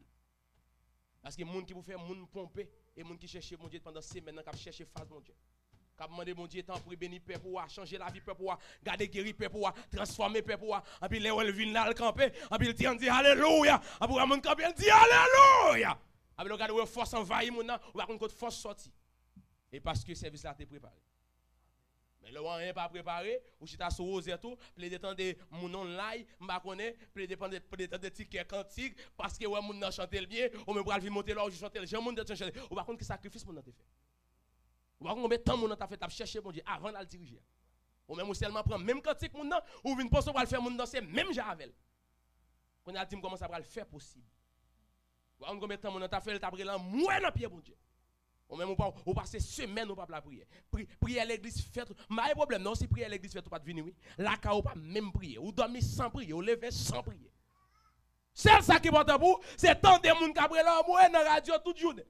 Paske moun ki pou fè moun ponpe, e moun ki chèche Bondye pandan semèn nan, k ap chèche fas Bondye. K ap mande Bondye, tanpri, beni pèp ou a, chanje lavi pèp ou a, gade geri pèp ou a, transfòme pèp ou a. Anpi lè w wè l vin la, l kanpe, anpi l di, ann di, alelouya. Anpi w wè moun kanpe, ann di, alelouya. Anpi lè w gade, w wè fòs anvayi moun nan, ou pa konn kot fòs sòti. E paske sèvis la te prepare. Men lè w anyen pa prepare, ou chita sou wozèt ou, plede tande moun online, m pa konnen, plede tande, plede tande ti kè kantik, paske w wè moun nan chante l byen, ou menm pral vin monte lò, ou chante l jan moun nan te chante l. Ou pa konn ki sakrifis moun nan te fè. Ou pa konn konbyen tan moun nan ta fè t ap chèche Bondye avan l al dirije a. Ou menm ou sèlman pran menm kantik moun nan, ou vin panse w pral fè moun danse menm jan avè l. Kounye a di m kòman sa pral fè posib. Ou pa konn konbyen tan moun nan ta fè l t ap rele anmwe nan pye Bondye. Ou menm ou pa, ou pase semèn ou p ap lapriyè. Pri, priyè legliz fèt, m pa gen pwoblèm non, si priyè legliz fèt ou pa t vini wi. Lakay ou pa menm priye, ou dòmi san priye, ou leve san priye. Sèl sa ki enpòtan pou ou, se tande moun k ap rele anmwe nan radyo tout jounen.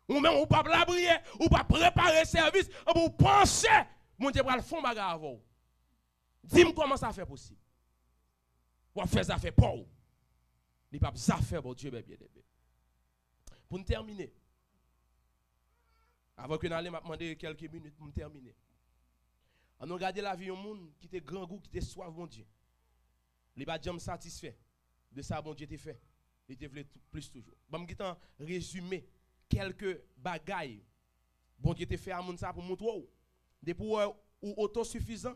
Ou menm ou p ap lapriyè, ou p ap prepare sèvis, epi ou panse Bondye pral fè yon bagay avè w. Di m kòman sa fè posib. W ap fè zafè pa w. Li p ap zafè Bondye, men byeneme. Pou n tèmine, avan ke n ale, m ap mande kèlke minit pou m tèmine. Ann nou gade lavi yon moun ki te grangou, ki te swaf Bondye. Li pa t janm satisfè de sa Bondye te fè. Li te vle tou- plis toujou. Ban m gentan rezime kèlke bagay Bondye te fè a moun sa pou montre w. Depi w wè ou otosifizan,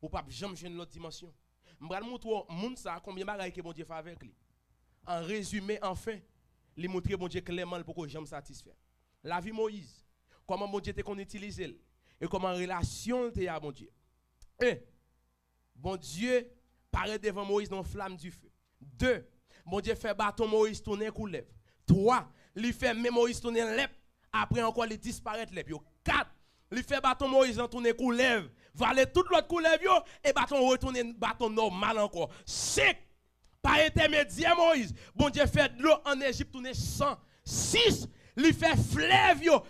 ou p ap janm jwenn lòt dimansyon. M pral montre w moun sa konbyen bagay ke Bondye fè avèk li. An rezime, anfen, li montre Bondye klèman li poko janm satisfè. Lavi Moyiz, kòman Bondye te konn itilize l, e kòman relasyon l te a Bondye. En, Bondye parèt devan Moyiz nan yon flam dife. De, Bondye fè baton Moyiz tounen kou lèv. Twa, li fè men Moyiz tounen lèp. Apre ankò, li disparèt lèp yo. Kat, li fè baton Moyiz lan tounen kou lèv, vale tout lòt kou lèv yo, e baton retounen baton nòmal ankò. Senk, pa entèmedyè Moyiz, Bondye fè dlo ann Ejip tounen san. Sis, li fè flèv yo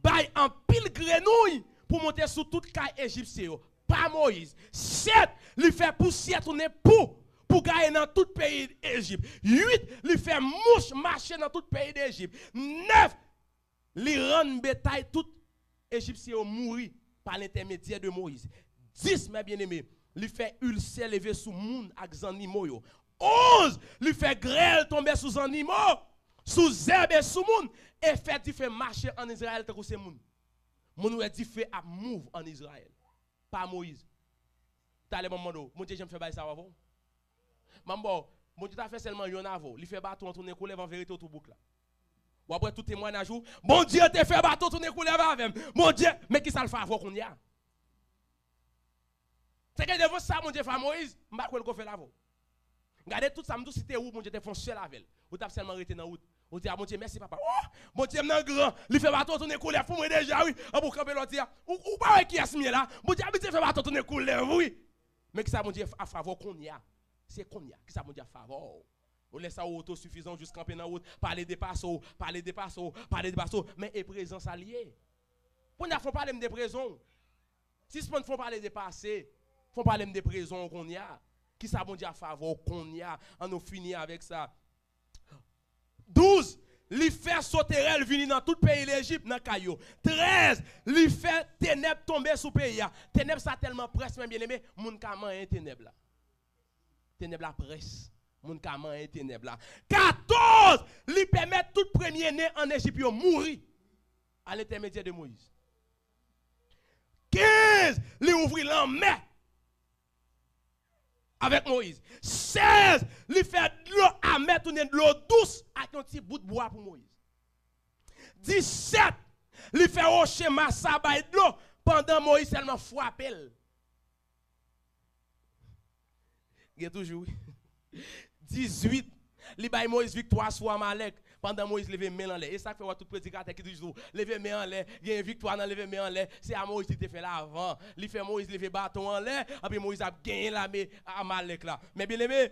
bay anpil grenouy pou monte sou tout kay Ejipsyen yo. Pa Moyiz. Sèt, li fè pousyè tounen pou, pou gaye nan tout peyi Ejip. Uit, li fè mouch mache nan tout peyi Ejip. Nèf, li rann betay tout Ejipsyen yo mouri pa lentèmedyè de Moyiz. Dis, men byeneme, li fè ilsè leve sou moun ak zannimo yo. Onz, li fè grèl tonbe sou zannimo, sou zèb e sou moun, e fè dife mache ann Izrayèl tankou se moun. Moun wè dife ap mouv ann Izrayèl. Pa Moyiz. Talè m ap mande w, Bondye janm fè bagay sa yo avè w? M ap ba w, Bondye ta fè sèlman yonn avè w. Li fè baton an tounen kou lèv, an verite w tou bouk la. W ap wè tout temwayaj ou, Bondye te fè baton tounen kou lèv avè m. Bondye, men kisa l fè avè w kounye a? Se ke devan sa Bondye fè a Moyiz, m pa kwè l ko fè l avè w. Gade tout sa m di w, si te ou, Bondye te fè yon sèl avè l. Ou t ap sèlman rete nan wout. Ou di a Bondye, mèsi papa. Oh, Bondye m nan gran, li fè baton tounen kou lèv pou mwen deja wi. Anpi w kanpe la w di a, ou, ou pa wè kiyès m ye la? Bondye abitye fè baton tounen kou lèv wi. Men kisa Bondye ap fè avè w kounye a? Se kounye a. Kisa Bondye ap fè avè w? Ou lè sa ou otosifizan, ou jis kanpe nan wout, pale de pase w, pale de pase w, pale de pase w. Men e prezan sa l ye. Kounye a fò w pale m de prezan w. Sispann fò w pale de pase. Fò w pale m de prezan w kounye a. Kisa Bondye ap fè avè w kounye a? Ann nou fini avèk sa. Douz, li fè soterèl vini nan tout peyi Lejip, nan kay yo. Trèz, li fè tenèb tonbe sou peyi a. Tenèb sa tèlman près, men byeneme, moun ka manyen tenèb la. Tenèb la près. Moun ka manyen tenèb la. Katòz, li pèmèt tout premye ne ann Ejip yo mouri a lentèmedyè de Moyiz. Kenz, li ouvri lanmè avèk Moyiz. Sèz, li fè dlo amè tounen dlo dous ak yon ti bout bwa pou Moyiz. Disèt, li fè woche masa bay dlo pandan Moyiz sèlman frape l. Gen toujou, wi. Dizuit, li bay Moyiz viktwa sou Amalèk pandan Moyiz leve men l anlè. E sa k fè w wè tout predikatè ki toujou leve men anlè, genyen viktwa nan leve men anlè, se a Moyiz li te fè l avan. Li fè Moyiz leve baton anlè, anpi Moyiz ap genyen lame Amalèk la. Men byeneme,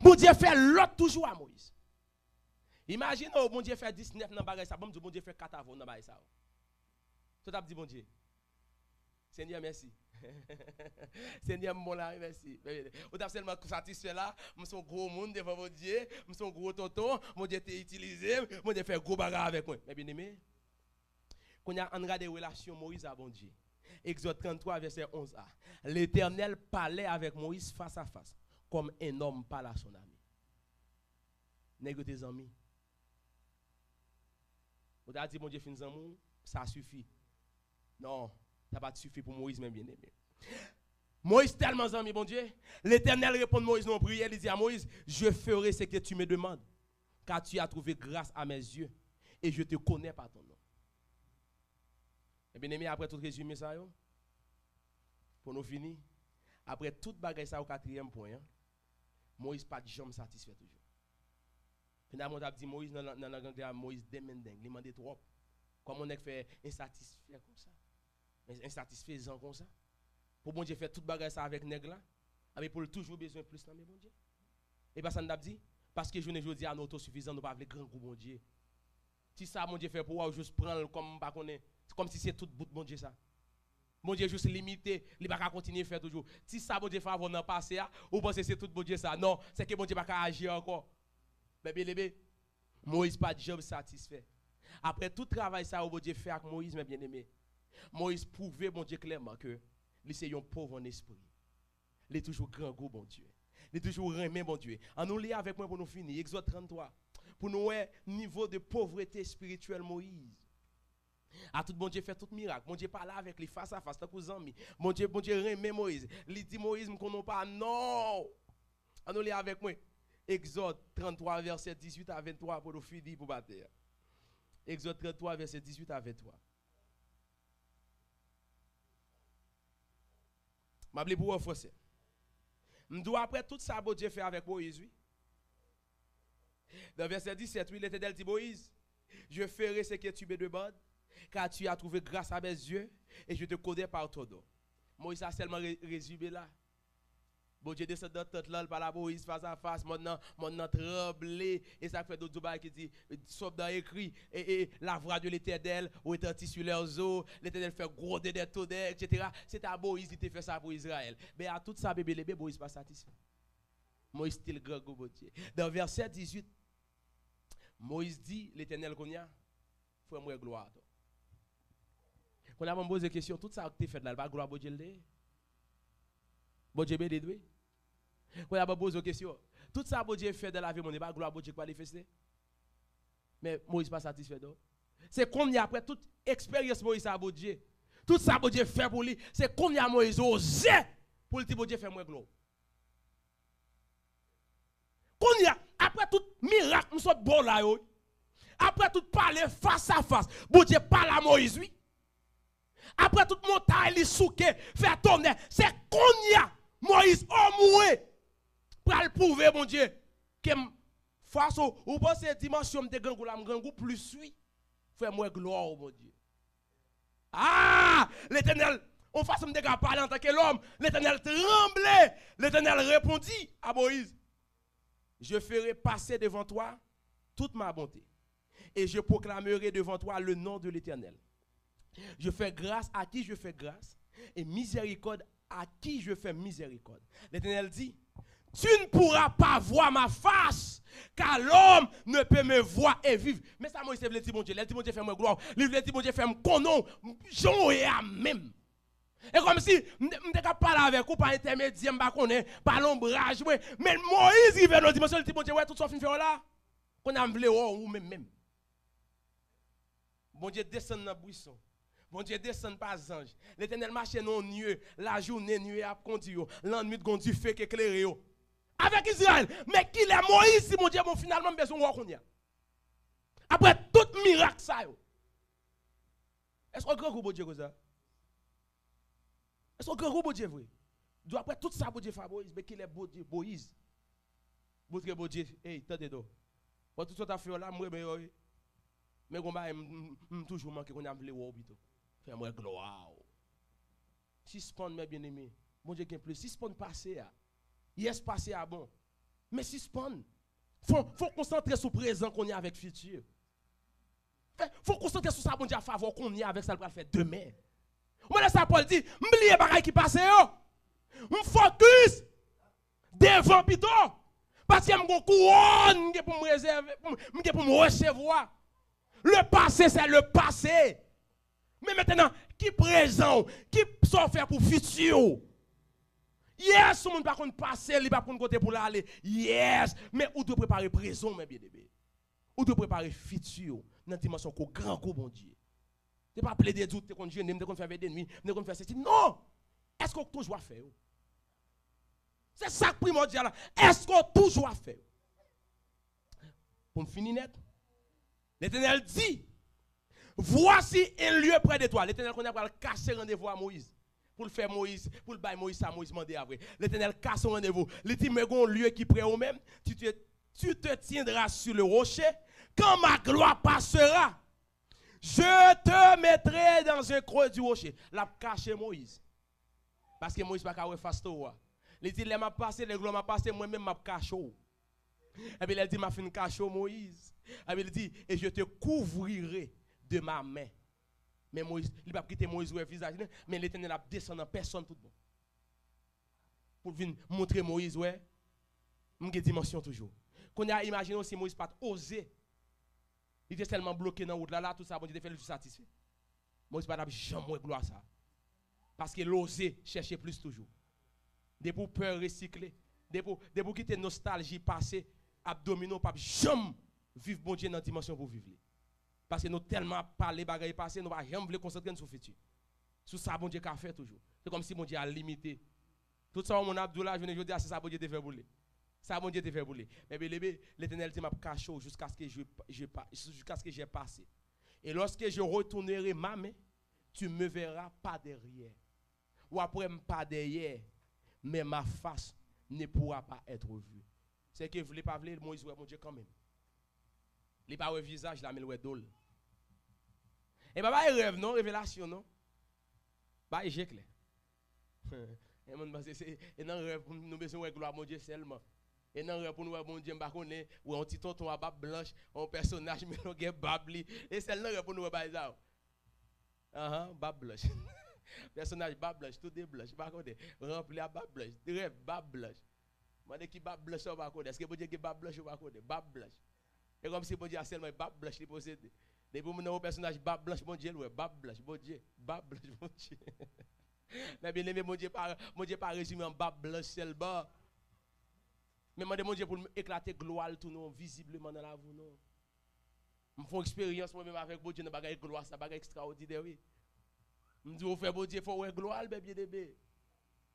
Bondye fè lòt toujou a Moyiz. Imajine w, Bondye fè disnèf nan bagay sa. Ban m di w, Bondye fè kat avè w nan bagay sa yo. Sa w t ap di Bondye? Senyè, mèsi. Senyè, m bon la, wi, mèsi. Ou t ap sèlman satisfè la, m se yon gwo moun devan Bondye, m se yon gwo tonton, Bondye te itilize m, Bondye fè gwo bagay avèk mwen. Men byeneme, Kounye a, ann gade relasyon Moyiz a Bondye. Egzòd tranntwa, vèsè onz a. Letènèl palè avèk Moyiz fas a fas, kòm en nòm pale a son ami. Nèg yo te zanmi. Ou ta di Bondye fin zanmi w, sa sifi. Non, sa pa t sifi pou Moyiz, men byeneme. Moyiz tèlman zanmi Bondye, Letènèl reponn Moyiz nan yon priyè, li di a Moyiz, je ferai ce que tu me demandes, car tu as trouvé grâce à mes yeux, et je te connais par ton nom. E byeneme, apre tout rezime sa yo, pou nou fini, apre tout bagay sa yo, katriyèm pwen an, Moyiz pa t janm satisfè toujou. Finalman, w t ap di Moyiz nan, nan, nan lang anglè a, Moyiz demanding, li mande twòp. Kòman yon nèg fè ensatisfè konsa? En-, ensatisfezan konsa? Pou Bondye fè tout bagay sa avèk nèg la, epi pou l toujou bezwen plis nan men Bondye? E pa sa n t ap di? Paske jounen jodi a, nou otosifizan, nou pa vle grangou Bondye. Ti sa Bondye fè pou ou a, ou jis pran l kòm, m pa konnen, kòmsi se tout bout Bondye sa. Bondye jis limite, li pa ka kontinye fè toujou. Ti sa Bondye fè avè w nan pase a, ou panse se tout Bondye sa. Non, se ke Bondye pa ka aji ankò. Men byeneme, Moyiz pa t janm satisfè. Apre tout travay sa yo Bondye fè ak Moyiz, men byeneme, Moyiz pwouve Bondye klèman ke li se yon pov an espri. Li toujou grangou Bondye. Li toujou renmen Bondye. Ann nou li avèk mwen pou nou fini. Egzòd tranntwa. Pou nou wè nivo de povrete espirityèl Moyiz. A tout Bondye fè tout mirak. Bondye pale avèk li fas a fas, tankou zanmi. Bondye, Bondye renmen Moyiz. Li di Moyiz, "M konnen w pa non." Ann nou li avèk mwen. Egzòd tranntwa, vèsè dizuit a venntwa pou nou fini pou maten an. Egzòd tranntwa, vèsè dizuit a venntwa. M ap li pou ou an fransè. M di w apre tout sa Bondye fè avèk Moyiz, wi. Nan vèsè disèt, wi, Letènèl di Moyiz, "Je ferai ce que tu me demandes, car tu as trouvé grâce à mes yeux, et je te connais par ton nom." Moyiz la sèlman re-, rezime la. Bondye desann nan tant lan, l pale a Moyiz fas a fas, mòn nan, mòn nan tranble, e sa k fè nou di yon bagay ki di, Sòm nan ekri, e, e, la voix de l'Éternel retentit sur les eaux, Letènèl fè gwonde dè tonè, etsetera. Se ta Moyiz ki te fè sa pou Izrayèl. Men a tout sa, byeneme, Moyiz pa satisfè. Moyiz still grangou Bondye. Nan vèsè dizuit, Moyiz di Letènèl kounye a, "Fè m wè glwa a, tonton." Kounye a, ban m poze kesyon, tout sa w te fè la, l pa glwa Bondye l te ye? Bondye beni l, wi. Kounye a, ban m poze w kesyon, tout sa Bondye fè nan lavi moun, e pa glwa Bondye k manifeste? Men Moyiz pa satisfè, non. Se kounye a, apre tout eksperyans Moyiz sa a Bondye, tout sa Bondye fè pou li, se kounye a Moyiz oze pou l di Bondye, "Fè m wè glwa w." Kounye a, apre tout mirak m sot ba w la yo, apre tout pale fas a fas, Bondye pale a Moyiz, wi. Apre tout montay li souke, fè tonè, se kounye a Moyiz omwen pral pwouve Bondye ke m, fason, ou panse dimansyon m te grangou la, m grangou plis, wi. Fè m wè glwa w, Bondye. Ah! Letènèl, yon fason m te ka pale antanke lòm, Letènèl tranble. Letènèl repondi a Moyiz, "Je ferai passer devant toi toute ma bonté, et je proclamerai devant toi le nom de l'Éternel. Je fais grâce à qui je fais grâce, et miséricorde à qui je fais miséricorde." Letènèl di, "Tu ne pourras pas voir ma face, car l'homme ne peut me voir et vivre." Men sa Moyiz te vle di Bondye, lè l di Bondye, "Fè m wè glwa w," li vle di Bondye, "Fè m konnen w jan w ye a menm." E kòmsi m te, m te ka pale avèk ou pa entèmedyè, m pa konnen, pa lonbraj mwen. Men Moyiz rive nan dimansyon, li di Bondye, "Wè tout sa w fin fè yo la. Kounye a m vle wè w ou menm menm." Bondye desann nan bwison. Bondye desann pa zanj. Letènèl mache nan yon nye. Lajounen, nye a ap kondi yo. Lannwit, gon dife k eklere yo. Avèk Izrayèl. Men kilè Moyiz di Bondye, "Bon, finalman, m bezwen wè w kounye a. Apre tout mirak sa yo." Èske w grangou Bondye konsa? Èske w grangou Bondye vre? Di w apre tout sa Bondye fè a Moyiz, men kilè Bondye, Moyiz montre Bondye, "Ey, tande non. Bon, tout sa w t ap fè yo la, m renmen yo, wi. Men gon bagay, m, m, m toujou manke, kounye a m vle wè w pito. Fè m wè glwa w." Sispann, men byeneme. Bondye gen plis. Sispann pase a. Yès, pase a bon. Men sispann. Fò, fò konsantre sou prezan kounye a avèk fiti. Fè, fò konsantre sou sa Bondye ap fè avè w kounye a avèk sa l pral fè demen. Ou wè lè sa Pòl di, "M bliye bagay ki pase yo. M fokis devan pito. Paske m gon kouwòn m gen pou m rezève, pou m, m gen pou m resevwa." Le passé, c'est le passé. Men mentnan, ki prezan w? Ki sa w fè pou fiti w? Yes, yon moun pa konn pase, li pa konn kote pou l ale. Yes, men ou dwe prepare prezan w, men byeneme. Ou dwe prepare fiti w nan dimansyon kou gran kou Bondye. Se pa plede di w te konn jene, m te konn fè veye de nwi, m te konn fè sesi. Non! Èske w toujou ap fè yo? Se sa k primòdyal la. Èske w toujou ap fè yo? Pou m fini nèt, Letènèl di, Voici un lieu près de toi. Letènèl kounye a pral kase randevou a Moyiz. Pou l fè Moyiz, pou l bay Moyiz sa Moyiz mande a vre. Letènèl kase yon randevou. Li di, mwen gen yon lye ki prè ou menm. Tu te, tu te tiendras sur le rocher. Quand ma gloire passera, je te mettrai dans un creux du rocher. L ap kache Moyiz. Paske Moyiz pa ka wè fas towo a. Li di, lè m ap pase, lè glwa m ap pase, mwen menm m ap kache w. Epi lè l di, m ap fin kache w, Moyiz. Epi li di, et je te couvrirai de ma main. Men Moyiz, li p ap kite Moyiz wè vizaj li, men Letènèl ap desann an pèsòn tout bon. Pou l vin montre Moyiz, wè, m gen dimansyon toujou. Kounye a, imajine w si Moyiz pa t oze. Li te sèlman bloke nan wout la, la, tout sa Bondye te fè, li te satisfè. Moyiz pa t ap janm wè glwa sa. Paske l oze chèche plis toujou. Depi w pè resikle, depi w, depi w kite nostalji pase ap domine w, w p ap janm viv Bondye nan dimansyon pou w viv li. Paske nou tèlman ap pale bagay pase, nou pa janm vle konsantre n sou fiti. Sou sa Bondye ka fè toujou. Se kòmsi Bondye a limite. Tout sa yon moun ap di w la, jounen jodi a, se sa Bondye te fè pou li. Sa Bondye te fè pou li. Men byeneme, Letènèl di, m ap kache w jiskaske je, je pa, jiskaske j'ai passé. Et lorsque je retournerai ma main, tu me verras pas derrière. W ap wè m pa dèyè, mais ma face ne pourra pas être vue. Sèke vle pa vle, Moyiz wè Bondye kanmenm. Li pa wè vizaj la, men l wè do l. E pa bay rèv non, revelasyon non. Bay je klè. E moun panse se e nan rèv pou nou bezwen wè glwa Bondye sèlman. E nan rèv pou nou wè Bondye, m pa konnen, wè yon ti tonton a bab blanch, yon pèsonaj men longè bab li. E sèl nan rèv pou nou wè bagay sa yo. Ahan, bab blanch. Pèsonaj bab blanch, tou de blanch, m pa konnen. Ranpli a bab blanch, rèv bab blanch. Mande ki bab blanch sa w pa konnen. Èske Bondye gen bab blanch ou pa konnen? Bab blanch. E kòmsi Bondye a sèlman bab blanch li posede. Depi moun nan yon pèsonaj bab blanch, Bondye l wè. Bab blanch, Bondye. Bab blanch, Bondye. Men byeneme, Bondye pa, Bondye pa rezime an bab blanch sèlman. Men mande Bondye pou l eklate glwa l tou non, vizibleman nan lavi w non. M fè yon eksperyans mwen menm avèk Bondye nan bagay glwa sa, bagay ekstraòdinè wi. M di w fè Bondye fè w wè glwa l, men byeneme.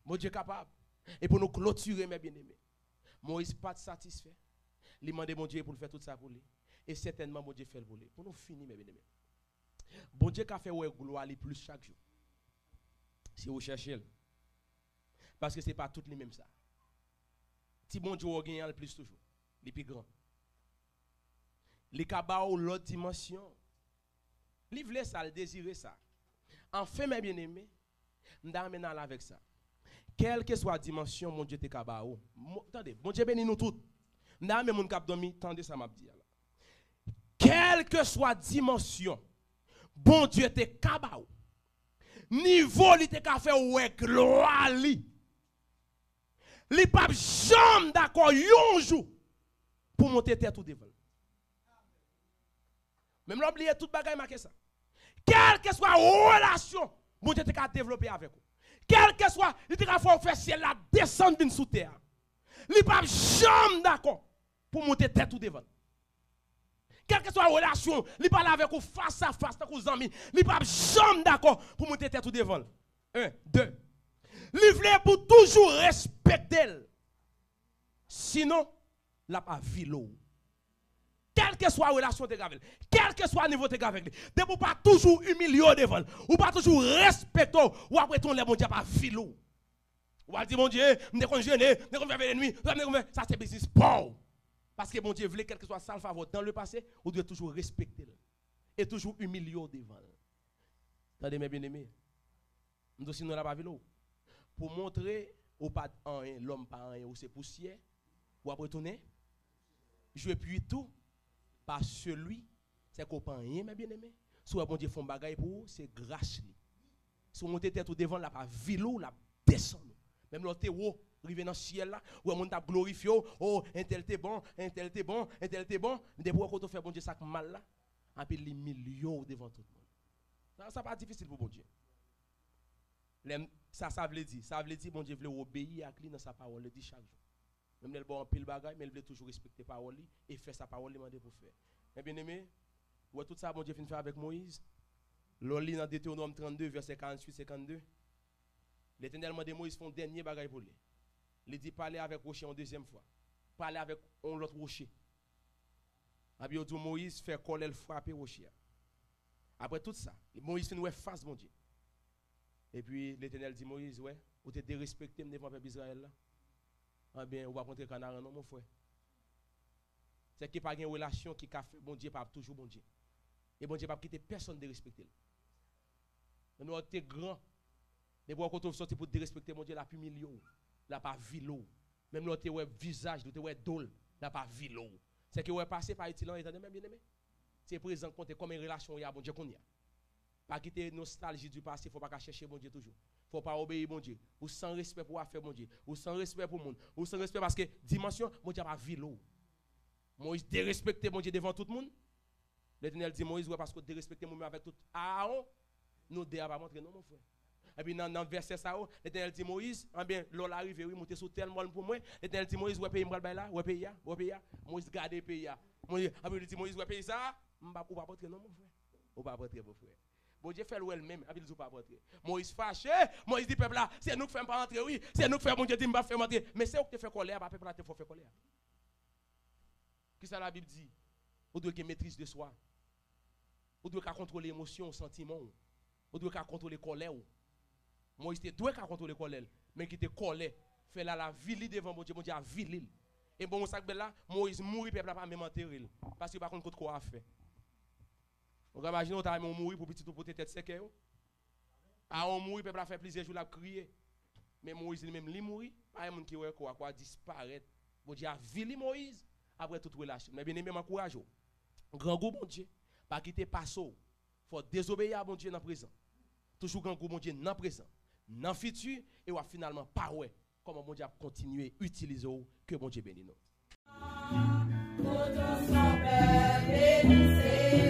Bondye kapab. E pou nou klotire, men byeneme. Moyiz pa t satisfè. Li mande Bondye pou l fè tout sa pou li. E sètènman, Bondye fè l pou li. Pou nou fini, men byeneme. Bondye ka fè w wè glwa li plis chak jou. Si ou chèche l. Paske se pa tout li menm sa. Ti Bondye w genyen an l plis toujou. Li pi gran. Li ka ba w lòt dimansyon. Li vle sa, l dezire sa. Anfen, men byeneme, m ta renmen n al avèk sa. Kèlkeswa dimansyon Bondye te ka ba ou, mo- tande, Bondye beni nou tout. M ta renmen moun k ap dòmi tande sa m ap di a la. Kèlkeswa dimansyon Bondye te ka ba ou, nivo li te ka fè w wè glwa li, li p ap janm dakò yon jou pou monte tèt ou devan l. Menm lè w bliye tout bagay, make sa. Kèlkeswa relasyon Bondye te ka devlope avèk ou, kèlkeswa li te ka fè w fè syèl la desann vin sou tè a, li p ap janm dakò pou monte tèt ou devan l. Kèlkeswa relasyon, li pale avèk ou fas a fas tankou zanmi, li p ap janm dakò pou monte tèt ou devan l. En, de. Li vle pou toujou respekte l. Sinon, l ap avili w. Kèlkeswa relasyon w te gen avè l, kèlkeswa nivo w te gen avèk li, depi w pa toujou imilye w devan l, ou pa toujou respekte w, w ap rete yon lè Bondye ap avili w. Ou al di Bondye, m te konn jene, m te konn fè veye de nwi, m te konn fè, sa se biznis pa w. Paske Bondye vle, kèlkeswa sa l fè avè w dans le passé, ou dwe toujou respekte l. E toujou imilye w devan l. Tande, men byeneme. M di w sinon l ap avili w. Pou montre ou pa t anyen, lòm pa anyen, ou se pousyè, w ap retounen. Je puis tout par celui, se ke w pa anyen, men byeneme. Si w wè Bondye fè yon bagay pou ou, se gras li. Si w monte tèt ou devan l, l ap avili w, l ap desann ou. Menm lè w te wo, rive nan syèl la, ou wè moun t ap glorifye w, o, entèl te bon, entèl te bon, entèl te bon. Men depi w wè kote w fè Bondye sa k mal la, epi l imilye w devan tout moun. Sa, sa pa difisil pou Bondye. Lè m, sa, sa vle di, sa vle di Bondye vle w obeyi ak li nan sa pawòl li di chak jou. Menm lè l ba w anpil bagay, men l vle toujou respekte pawòl li e fè sa pawòl li mande pou fè. Men byeneme, ou wè tout sa Bondye fin fè avèk Moyiz? Lè w li nan Detewonòm trannde, vèsè karantuit, senkannde, Letènèl mande Moyiz fè yon dènye bagay pou li. Li di, pale avèk woche yon dezyèm fwa. Pale avèk yon lòt woche. Epi yo di Moyiz fè kòlè l frape woche a. Apre tout sa, Moyiz fin wè fas Bondye. Epi Letènèl di Moyiz, wè, ou te derespekte m devan pèp Izrayèl la. Anben, ou p ap rantre Kanaran non, mon frè. Sèke pa gen relasyon ki ka fè Bondye pa ap toujou Bondye. E Bondye p ap kite pèsonn derespekte l. Menm lè w te gran, depi w kote w soti pou derespekte Bondye, l ap imilye w, l ap avili w. Menm lè w te wè vizaj li, w te wè do l, l ap avili w. Sèke wè pase pa itil anyen, tande men, byeneme. Se prezan k konte, kòman relasyon w ye a Bondye kounye a. Pa kite nostalji di pase, fò w pa ka chèche Bondye toujou. Fò w pa obeyi Bondye. Ou san respè pou afè Bondye. Ou san respè pou moun. Ou san respè paske dimansyon, Bondye ap avili w. Moyiz derespekte Bondye devan tout moun. Letènèl di Moyiz, wè, paske w derespekte mwen menm avèk tout Aawon, nou de a p ap antre non, mon frè. Epi nan, nan vèsè sa yo, Letènèl di Moyiz, anben, lè w la rive, wi, moute sou tèl mòn pou mwen. Letènèl di Moyiz, wè peyi m pral bay la, wè peyi a, wè peyi a. Moyiz gade peyi a. Moyiz, anben, li di Moyiz, wè peyi sa a, m p ap, ou p ap antre non, mon frè. Ou p ap antre, mon frè. Bondye fè l wè l menm, epi l di w p ap antre. Moyiz fache, Moyiz di pèp la, se nou k fè m pa antre, wi. Se nou k fè Bondye di m p ap fè m antre. Men se ou k te fè kòlè a, pa pèp la te fè w fè kòlè a. Kisa Labib di? Ou dwe gen metriz de swa. Ou dwe ka kontwole emosyon w, santiman w. Ou dwe ka kontwole kòlè w. Moyiz te dwe ka kontwole kòlè l, men kite kòlè fè l al avili devan Bondye, Bondye avili l. E bon, sa k bèl la, Moyiz mouri, pèp la pa menm antere l, paske yo pa konn kot kò a fè. Ou ka imajine w ta renmen w mouri pou pitit ou pote tèt sèkèy ou? Aawon mouri, pèp la fè plizyè jou l ap kriye. Men Moyiz li menm, li mouri, pa gen moun ki wè kò a, kò a disparèt. Bondye avili Moyiz apre tout relasyon. Men byeneme, m ankouraje w. Grangou Bondye pa kite pase w. Fò w dezobeyi a Bondye nan prezan. Toujou grangou Bondye nan prezan, nan fiti, e w ap finalman pa wè kòman Bondye ap kontinye itilize w. Ke Bondye beni nou. Pour ton sauveur, bénissez